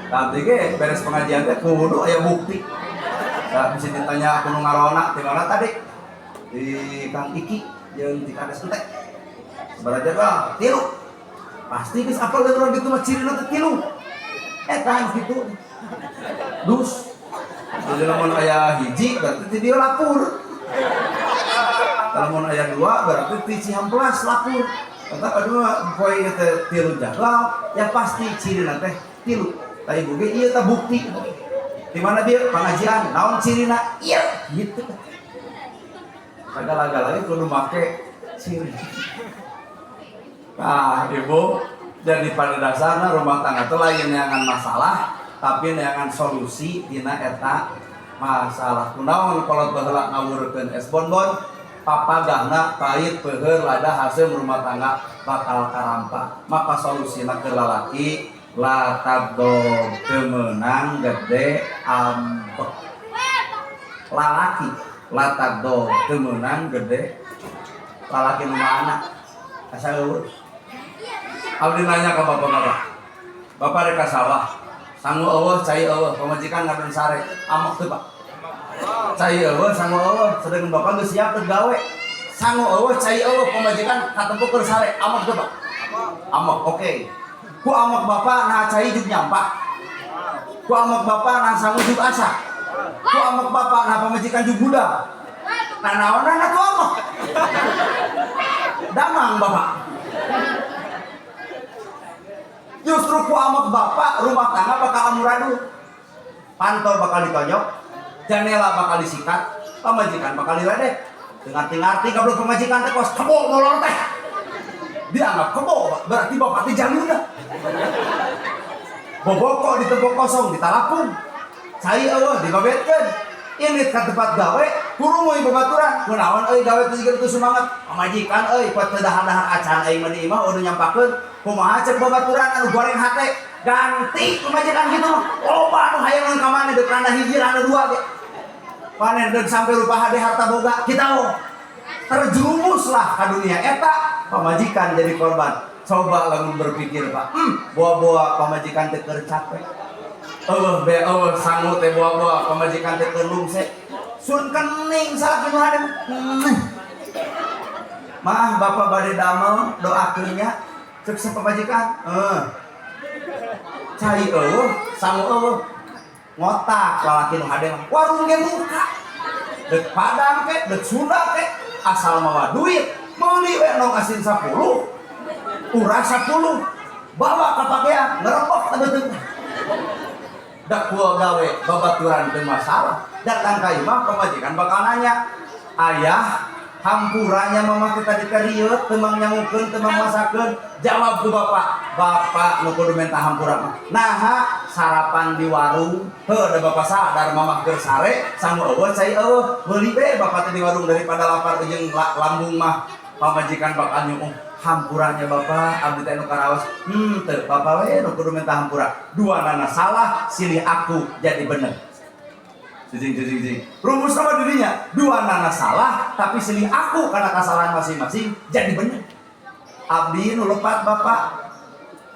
Tapi ge beres pengajian teh kudu aya bukti. Nah, bisa ditanya aku nu ngarona di mana tadi? Di Kang Iki jeung di Kades ente. Sabaraha jadwal? Tilu. Pasti geus apal deui urang kitu mah cirina teh tilu. Eta kitu. Dus. Jadi lamun aya hiji berarti ti dieu lapur. Lamun aya dua berarti ti Cihampelas lapur. Eta aduh poe ieu teh tilu jadwal, ya pasti cirina teh tilu. Tah ibu ge ieu teh bukti. Di mana dia pengajian, naon cirina? Iya, gitu. Segala-galanya kudu make ciri. Nah, ibu Jadi pada dasarnya rumah tangga itu lain neangan masalah, tapi neangan solusi tina eta masalah. Kunaon kolot baheula ngawurkeun es bonbon, papagahna pahit, peuheur, lada, haseum, rumah tangga bakal karampa. Maka solusina ke lalaki, la tagdob, teu meunang gede ambek. Lalaki la tagdob, teu meunang gede. Lalaki nu mana asa euweuh. Abdi nanya ke bapak-bapak, bapak rek ka sawah, sangu euweuh, cai euweuh, pamajikan ngadon sare, ambek teu, Pak? Cai euweuh, sangu euweuh, sedangkan bapak geus siap keur gawe. Sangu euweuh, cai euweuh, pamajikan katempo keur sare, ambek teu, Pak? Ambek, oke. Ku ambek bapak nah cai jug nyampak, ku ambek bapak nah sangu jug asak, ku ambek bapak nah pamajikan jug budak. Nah, naonan atuh ambek? Damang bapak. Justru ku ambek bapak rumah tangga bakal amburadul, pantol bakal ditonjok, jendela bakal disikat, pamajikan bakal diledek. Ngarti-ngarti goblok pamajikan teh kos kebo molor teh. Dianggap kebo, berarti bapak teh jaluna. Boboko di tempat kosong ditalapung, cai euweuh dibabetkeun. Ini ke tempat gawe kurumuy babaturan, kunaon euy gawe teh jiga teu semangat? Pamajikan euy, poe teu dahar-dahar acan, aing mah di imah udah nyampakeun. Kumaha cek babaturan anu goreng hate? Ganti pamajikan gitu mah. Loba anu hayang ka maneh, deuk randa hiji randa dua ge panen, deuk sampai rupa hade harta boga kita. Oh, terjerumuslah ke dunia eta, pamajikan jadi korban. Coba lamun berpikir, Pak, boa-boa pamajikan teh keur capek, euweuh be euweuh sangu teh, boa-boa pamajikan teh keur lungse, sun kening salaki nu hade. Maah, bapak bade damel, doakeun nya, cek si pamajikan. Heuh, cai euweuh, sangu euweuh. Ngotak lalaki nu hade mah, warung ge muka, dek Padang ke dek Sunda ke, asal mawa duit, meuli we endog asin 10, urah 10, bawa ka pakean, ngerebok teh. Dak gua gawe babaturan teu masalah. Datang ka imah, pamajikan bakal nanya, "Ayah, hampuranya, mamah kita dikariut, teu mangnyanggukeun, teu mangmasakeun." Jawab ku bapak, "Bapak nu kudu minta hampura mah. Naha sarapan di warung? Heuh, da bapak sadar mamah keur sare, sangu euweuh, cai euweuh, meuli we bapak teh di warung daripada lapar jeung lambung mah." Pamajikan bakal nyuuh, "Hampuranya bapak, abdi teh nu karaos." Teu, bapak we nu kudu minta hampura. Dua nana salah, silih aku jadi bener. Jijing, jijing, jijing. Rumus sama dirinya, dua nana salah, tapi silih aku karena kesalahan masing-masing jadi bener. "Abdi nu lepat, bapak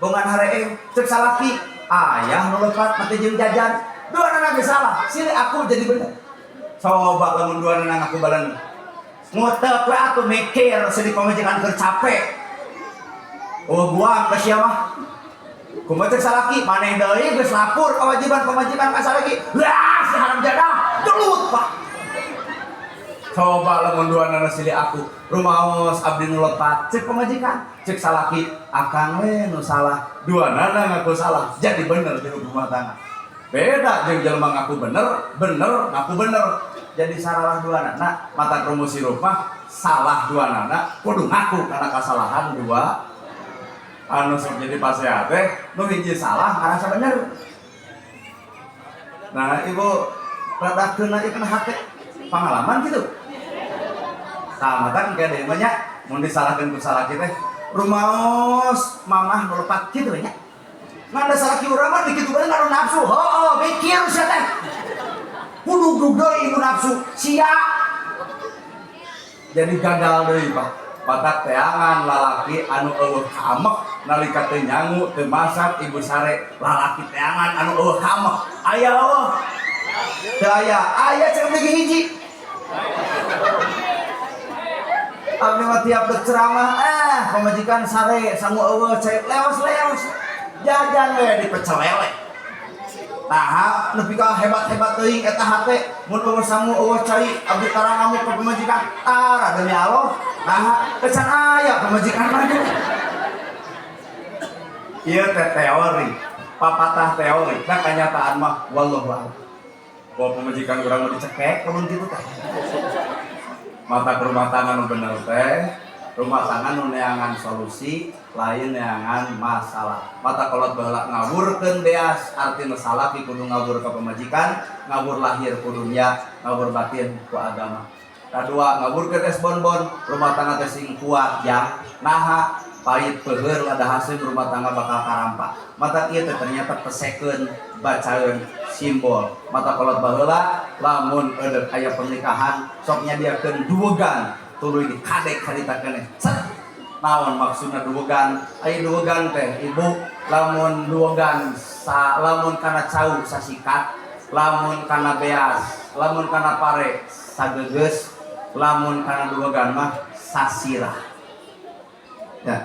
bongan hareeng," cek salaki. "Ayah nu lepat, mati jeung jajan." Dua nana ge salah, silih aku jadi bener. Coba lamun dua nana ngaku balen. Ngutek we atuh mikir sedih, pamajikan keur capek. Oh, buang ke sia mah. Kumaha cek salaki? "Maneh deui geus lapor kewajiban pamajikan ka salaki." Lah, si haram jadah, gelut, Pak. Coba lamun dua nana silih aku, "Rumaos, abdi nu lepat," cek pamajikan. Cek salaki, "Akang we nu salah." Dua nana ngaku salah, jadi bener di rumah tangga. Beda jeung jelema ngaku bener, bener ngaku bener. Jadi saralah dua nana, mata rumus hirup mah salah dua nana, kudu ngaku karena kesalahan dua. Anu sok jadi pasea teh nu hiji salah ngarasa bener. Nah, ibu rada kena ieu, kena hate pengalaman gitu. Tah, mata kan kayak mah nya, mun disalahkeun ku salaki teh, "Rumaos, mamah nu lepat," kitu nya. Ngan da salaki urang mah dikitukeun ngadu nafsu. Heuh, mikir sia teh. Kudu deui ibu nafsu, sia. Jadi gagal deui, Pak. Batak teangan lalaki anu euweuh kaambek nalika teu nyangu, teu masak, ibu sare. Lalaki teangan anu euweuh kaambek. Aya euweuh? Teu aya. Aya cek lagi hiji. Abdi mah tiap dek ceramah, pamajikan sare, sangu euweuh, cai leos-leos. Jajan we di pecel lele. Tah, nepi ka hebat-hebat teuing eta hate, mun euweuh sangu, euweuh cai, abdi tara ngamuk ka pamajikan. Tara, demi Allah. Nah, kecan aya pamajikan mah. Ieu teh teori, papatah teori. Nah, kenyataan mah wallahu a'lam. Bahwa pamajikan urang mah dicekek lamun kitu teh. Mata ke rumah tangga nu bener teh Rumah tangga nu neangan solusi, lain neangan masalah. Mata kolot baheula ngawurkeun beas, artina salaki kudu ngawur ka pamajikan, ngawur lahir ku dunya, ngawur batin ku agama. Kadua, ngawurkeun es bonbon, rumah tangga teh sing kuat ya. Naha pahit peuheur lada haseum rumah tangga bakal karampa. Mata ieu teh ternyata pesekeun bacaeun simbol. Mata kolot baheula lamun eudek aya pernikahan sok nyadiakeun duwegan tuluy dikadek harita keneh. Cet. Naon maksudna duwegan? Aya duwegan teh ibu lamun duwegan sa, lamun kana cau sasikat, lamun kana beas, lamun kana pare sagegeus, lamun kana duwegan mah sasirah. Ya.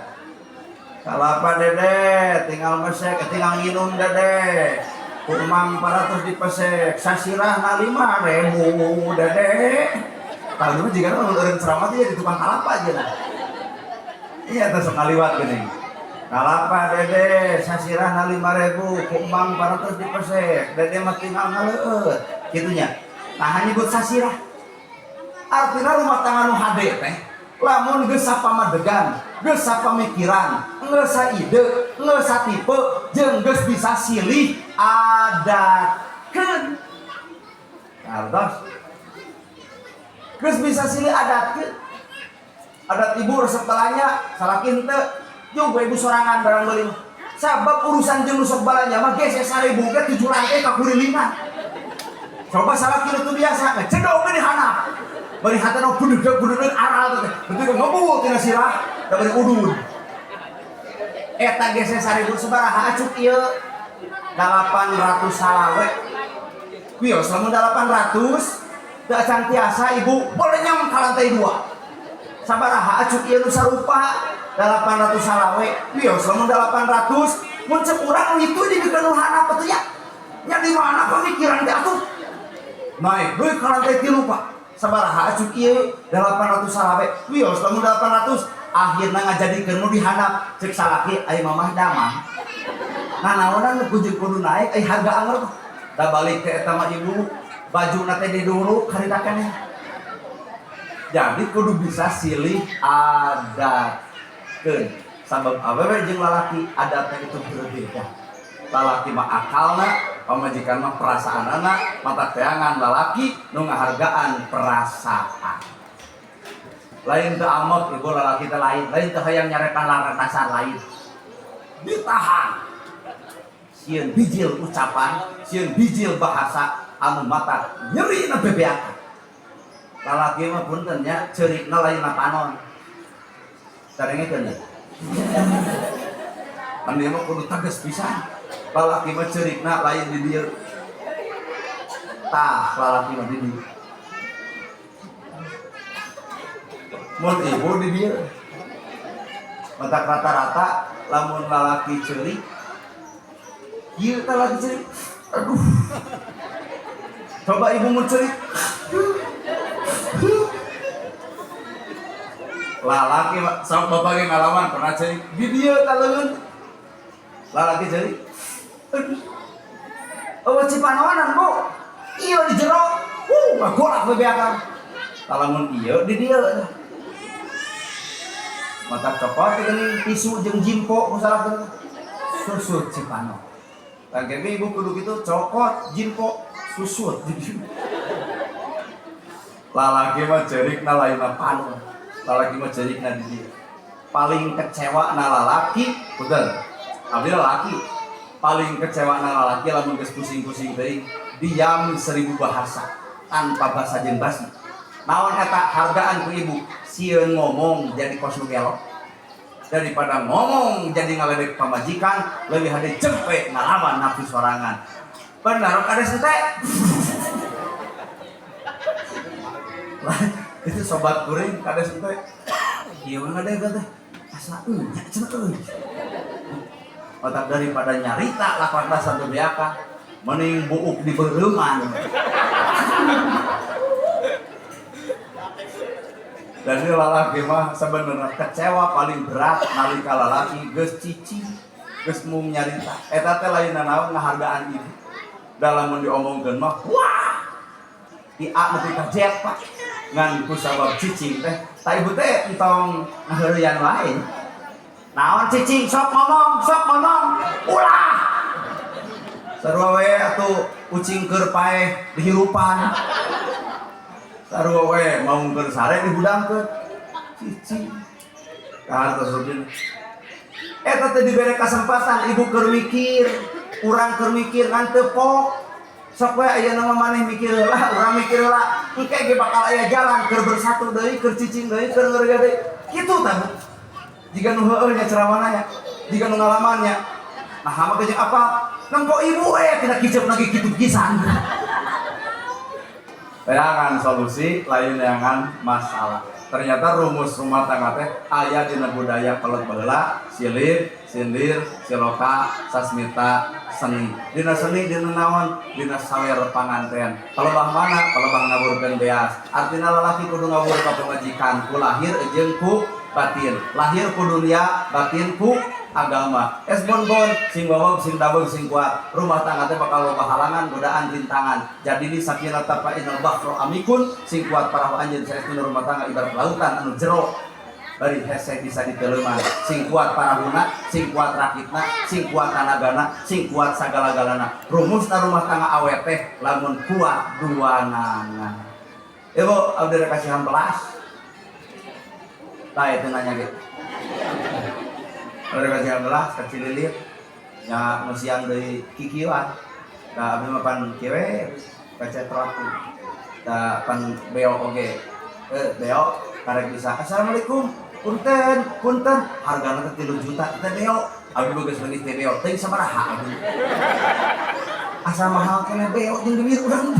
Kalapa dede tinggal mesek, tinggal nginum dede. Ku emang 400 dipesek, sasirah na 5.000 dede. Kalau dulu jika orang eureun ceramah teh jadi tukang kalapa aja lah. Iya teh sok ngaliwat geuning. Kalapa dede sasirah na 5.000, ku emang 400 dipesek, dede mah tinggal ngaleueut. Kitu nya. Nah nyebut sasirah. Artinya rumah tangga nu hade teh lamun geus sapamadegan, geus sapamikiran, geus saide, geus satipe, jeung geus bisa silih adatkeun. Artos. Geus bisa silih adatkeun. Adat ibu resep balanya, salaki henteu. Juga ibu sorangan barang beli. Sabab urusan jeung nu sok balanya mah geus 1000 ge 7 lantai ka kurilingan. Coba salaki nu teu biasa, ngecedok di handap. Bari hatena budeg-budeg aral teh. Betul ngebul tina sirah, da bari udud. Eta geus 1000 sabaraha acuk ieu? 800 salawe. Wios lamun 800 teu acan tiasa ibu boleh nyam ka lantai 2. Sabaraha acuk ieu nu sarupa 800 salawe. Wios lamun 800 mun cek urang itu dibikeun nu handap atuh nya. Nya di mana pemikiran teh atuh? Naik deui ka lantai 3 Pak. Sabaraha acuk ieu 800 salawe. Wios lamun 800 akhirna ngajadikeun nu dihandap cek salaki ai mamah damang. Nah naonan nu kudu naik ai harga anger. Da balik teh eta mah ibu bajuna teh diduruk harita keneh. Jadi kudu bisa silih adatkeun. Sabab awewe jeung lalaki adatnya itu berbeda. Lalaki mah akalna, pamajikan mah perasaanana, mata teangan lalaki nu ngahargaan perasaan. Lain teu amot ibu lalaki teh lain, lain teu hayang nyarekan larang dasar lain. Ditahan. Sieun bijil ucapan, sieun bijil bahasa anu mata nyeri na bebeakan. Lalaki mah punten nya ceurikna lain na panon. Carengekeun nya. Kan dia mah kudu tegas pisan. Lalaki mah ceurikna lain di dieu. Tah, lalaki mah di dieu. Mun ibu di dieu. Matak rata-rata lamun lalaki ceurik ieu teh lalaki ceurik. Aduh. Coba ibu mun ceurik. Lalaki sok bapak ge ngalaman pernah ceurik di dieu tah leungeun. Lalaki ceurik. Aduh. Eueuh cipanonan, Bu. Ieu di jero. Ngagolak bebeakan. Lamun ieu di dieu. Mata copot geuning tisu jeung jimpo ku salahkeun. Susut cipano. Tangke ibu kudu kitu cokot jimpo susut. Lalaki mah ceurikna lainna panon. Lalaki mah ceurikna di dieu. Paling kecewa na lalaki, betul. Abdi lalaki. Paling kecewa na lalaki lamun geus pusing-pusing teuing, diam 1000 bahasa tanpa bahasa jeung basi. Naon eta hargaan ku ibu? Sieun ngomong jadi kos nu gelo. Daripada ngomong jadi ngaledek pamajikan, leuwih hade jempe ngalawan nafsu sorangan. Benar kades teh? Itu sobat kuring kades teh. Ieu mah ngadeg teh. Asa nya cenah euy. Otak daripada nyarita lakukan satu beaka, mending buuk di bereuman. Dan ini lalaki mah sebenarnya kecewa paling berat nalika lalaki geus cicing, geus mung nyarita. Eta teh lain naon ngahargaan ibu. Dalam mun diomongkeun mah wah. Di A nepi ka Z Pak. Ngan ku sabab cicing teh Tah, ibu teh entong ngaheureuyan wae. Naon cicing, sok ngomong, sok ngomong. Ulah. Sarua we atuh ucing keur paeh dihirupan. Sarua we maung keur sare dihudangkeun. Cicing. Kahartos. Eta teh dibere kesempatan ibu keur mikir, urang keur mikir ngan teu pok. Sok we ayeuna mah maneh mikir heula, urang mikir heula. Engke ge bakal aya jalan keur bersatu deui, keur cicing deui, keur ngeureuyeuh deui. Kitu tah, Bu. Jiga nu heueuh nya ceramahna nya, jiga nu ngalaman nya. Nah, hama jeung apa? Nempo ibu eh tidak kicep lagi kitu pisan. Neangan solusi lain neangan masalah. Ternyata rumus rumah tangga teh aya dina budaya kolot baheula, silip, sindir, siloka, sasmita, seni. Dina seni dina naon? Dina sawer panganten. Palebah mana? Palebah ngaburkeun beas. Artina lalaki kudu ngabur ka pamajikan ku lahir jeung ku batin. Lahir ku dunia, batin ku agama. Es bonbon, sing wawog, sing dabog, sing kuat. Rumah tangga teh bakal loba halangan, godaan, rintangan. Jadi ini sakinata fa innal bahra amikun, sing kuat parahu anjeun, saestuna rumah tangga ibarat lautan anu jero. Bari hese bisa diteleuman. Sing kuat parahuna, sing kuat rakitna, sing kuat tanagana, sing kuat sagala-galana. Rumusna rumah tangga awet teh lamun kuat duanana. Ibu, abdi rek kasihan belas. Nah, itu nanya gitu. Abdi kasihan belas ka Cililit. Ya, nu siang deui kikieuan. Da abdi mah pan kieu we kacetrot. Da pan beo oge. Eh, beo karek bisa. Assalamualaikum. Punten, punten. Hargana teh 3 juta teh beo. Abdi mah geus leungit teh beo. Teuing sabaraha abdi. Asa mahal keneh beo jeung duit urang.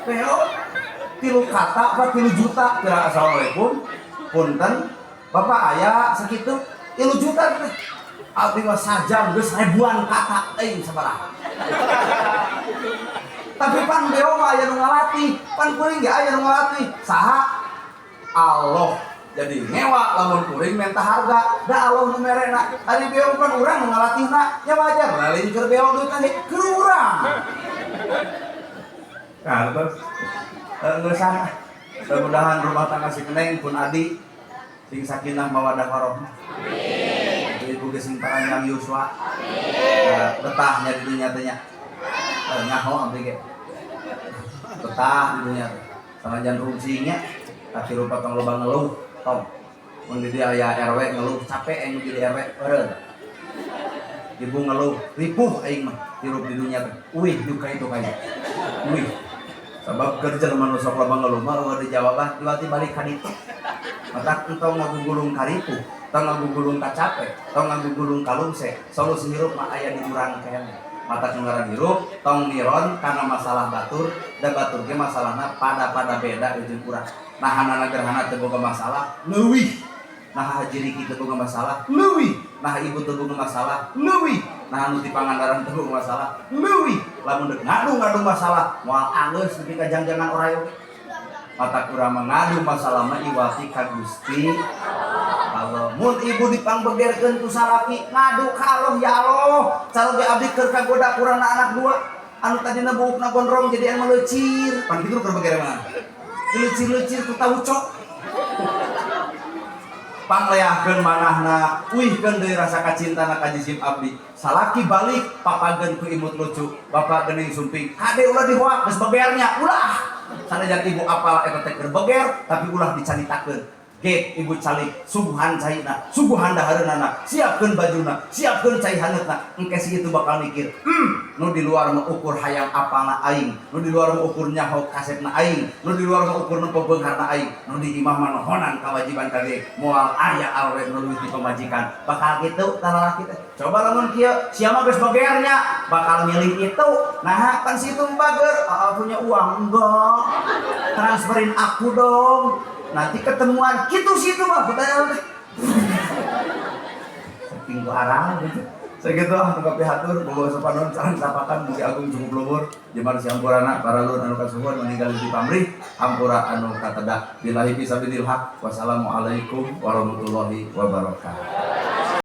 Beo tilu kata apa 3 juta. Kira assalamualaikum. Punten, bapak aya sakitu 3 juta teh. Abdi mah sajam geus ribuan kata teuing sabaraha. Tapi pan beo mah aya nu ngalatih, pan kuring ge aya nu ngalatih. Saha? Allah. Jadi ngewa lamun kuring minta harga, da Allah nu merena. Ari beo pan urang nu ngalatihna, ya wajar lain keur beo duitna ge keur urang. Nah, terus ngeusan ah. Mudah-mudahan rumah tangga si Neng pun adi sing sakinah mawadah warahmah. Amin. Ibu ge sing paranjang yuswa. Amin. Betahnya di dunia teh nya. Nyaho abdi ge. Betah di dunia teh. Sanajan rungsingnya tapi rupa tong loba ngeluh tong. Mun di dieu aya RW ngeluh capek aing jadi RW eureun. Ibu ngeluh ripuh aing mah hirup di dunia teh. Uih duka itu kayak. Uih. Sabab kerja nu sok loba ngeluh mah eueuh dijawaban tiba-tiba balik ka ditu. Matak entong ngagugulung ka ripuh, tong ngagugulung ka capek, tong ngagugulung ka lungse. Solusi hirup mah aya di urang keneh. Matak ngaran hirup tong niron karena masalah batur, da batur ge masalahna pada-pada beda jeung urang. Nahanana gerhana teu boga masalah, leuwih. Nah Haji Riki teu boga masalah, leuwih. Nah ibu teu boga masalah, leuwih. Nah anu di Pangandaran teu boga masalah, leuwih. Lamun deuk ngadu-ngadu masalah, moal anggeus nepi ka jangjangan oray oge. Matak urang mah ngadu masalah mah iwati ka Gusti Allah. Mun ibu dipangbegerkeun ku salaki, ngadu ka Allah, ya Allah. Caroge abdi keur kagoda kurangna anak dua. Anu tadina buukna gondrong jadi anu melecir. Pan kitu keur beger mah. Lecir-lecir ku tauco. Pangleahkeun manahna, uihkeun deui rasa kacintana ka jisim abdi. Salaki balik papageun ku imut lucu, bapak geuning sumping. Kade ulah dihoak geus begernya, ulah. Sanajan ibu apal eta teh keur beger, tapi ulah dicaritakeun. Gek ibu calik suguhan caina, suguhan dahareunana, siapkeun bajuna, siapkeun cai haneutna. Engke si itu bakal mikir, nu di luar mah ukur hayang apalna aing, nu di luar mah ukur nyaho kasepna aing, nu di luar mah ukur nempo beungharna aing, nu di imah mah nohonan kawajiban kage, moal aya awewe nu leuwih ti pamajikan. Bakal kitu tah lalaki teh. Coba lamun kieu, sia mah geus begernya, bakal milih itu. Nah, kan si itu bager, aa punya uang enggak? Transferin aku dong. Nanti ketemuan gitu sih itu mah pertanyaan teh. Saking ku arah gitu. Segitu ah nu kapihatur boga sopanon sareng sapakan, mugi agung cukup luhur jemar siampurana para luhur anu kasuhun meninggal di pamrih hampura anu katedah billahi fisabilil haq. Wassalamualaikum warahmatullahi wabarakatuh.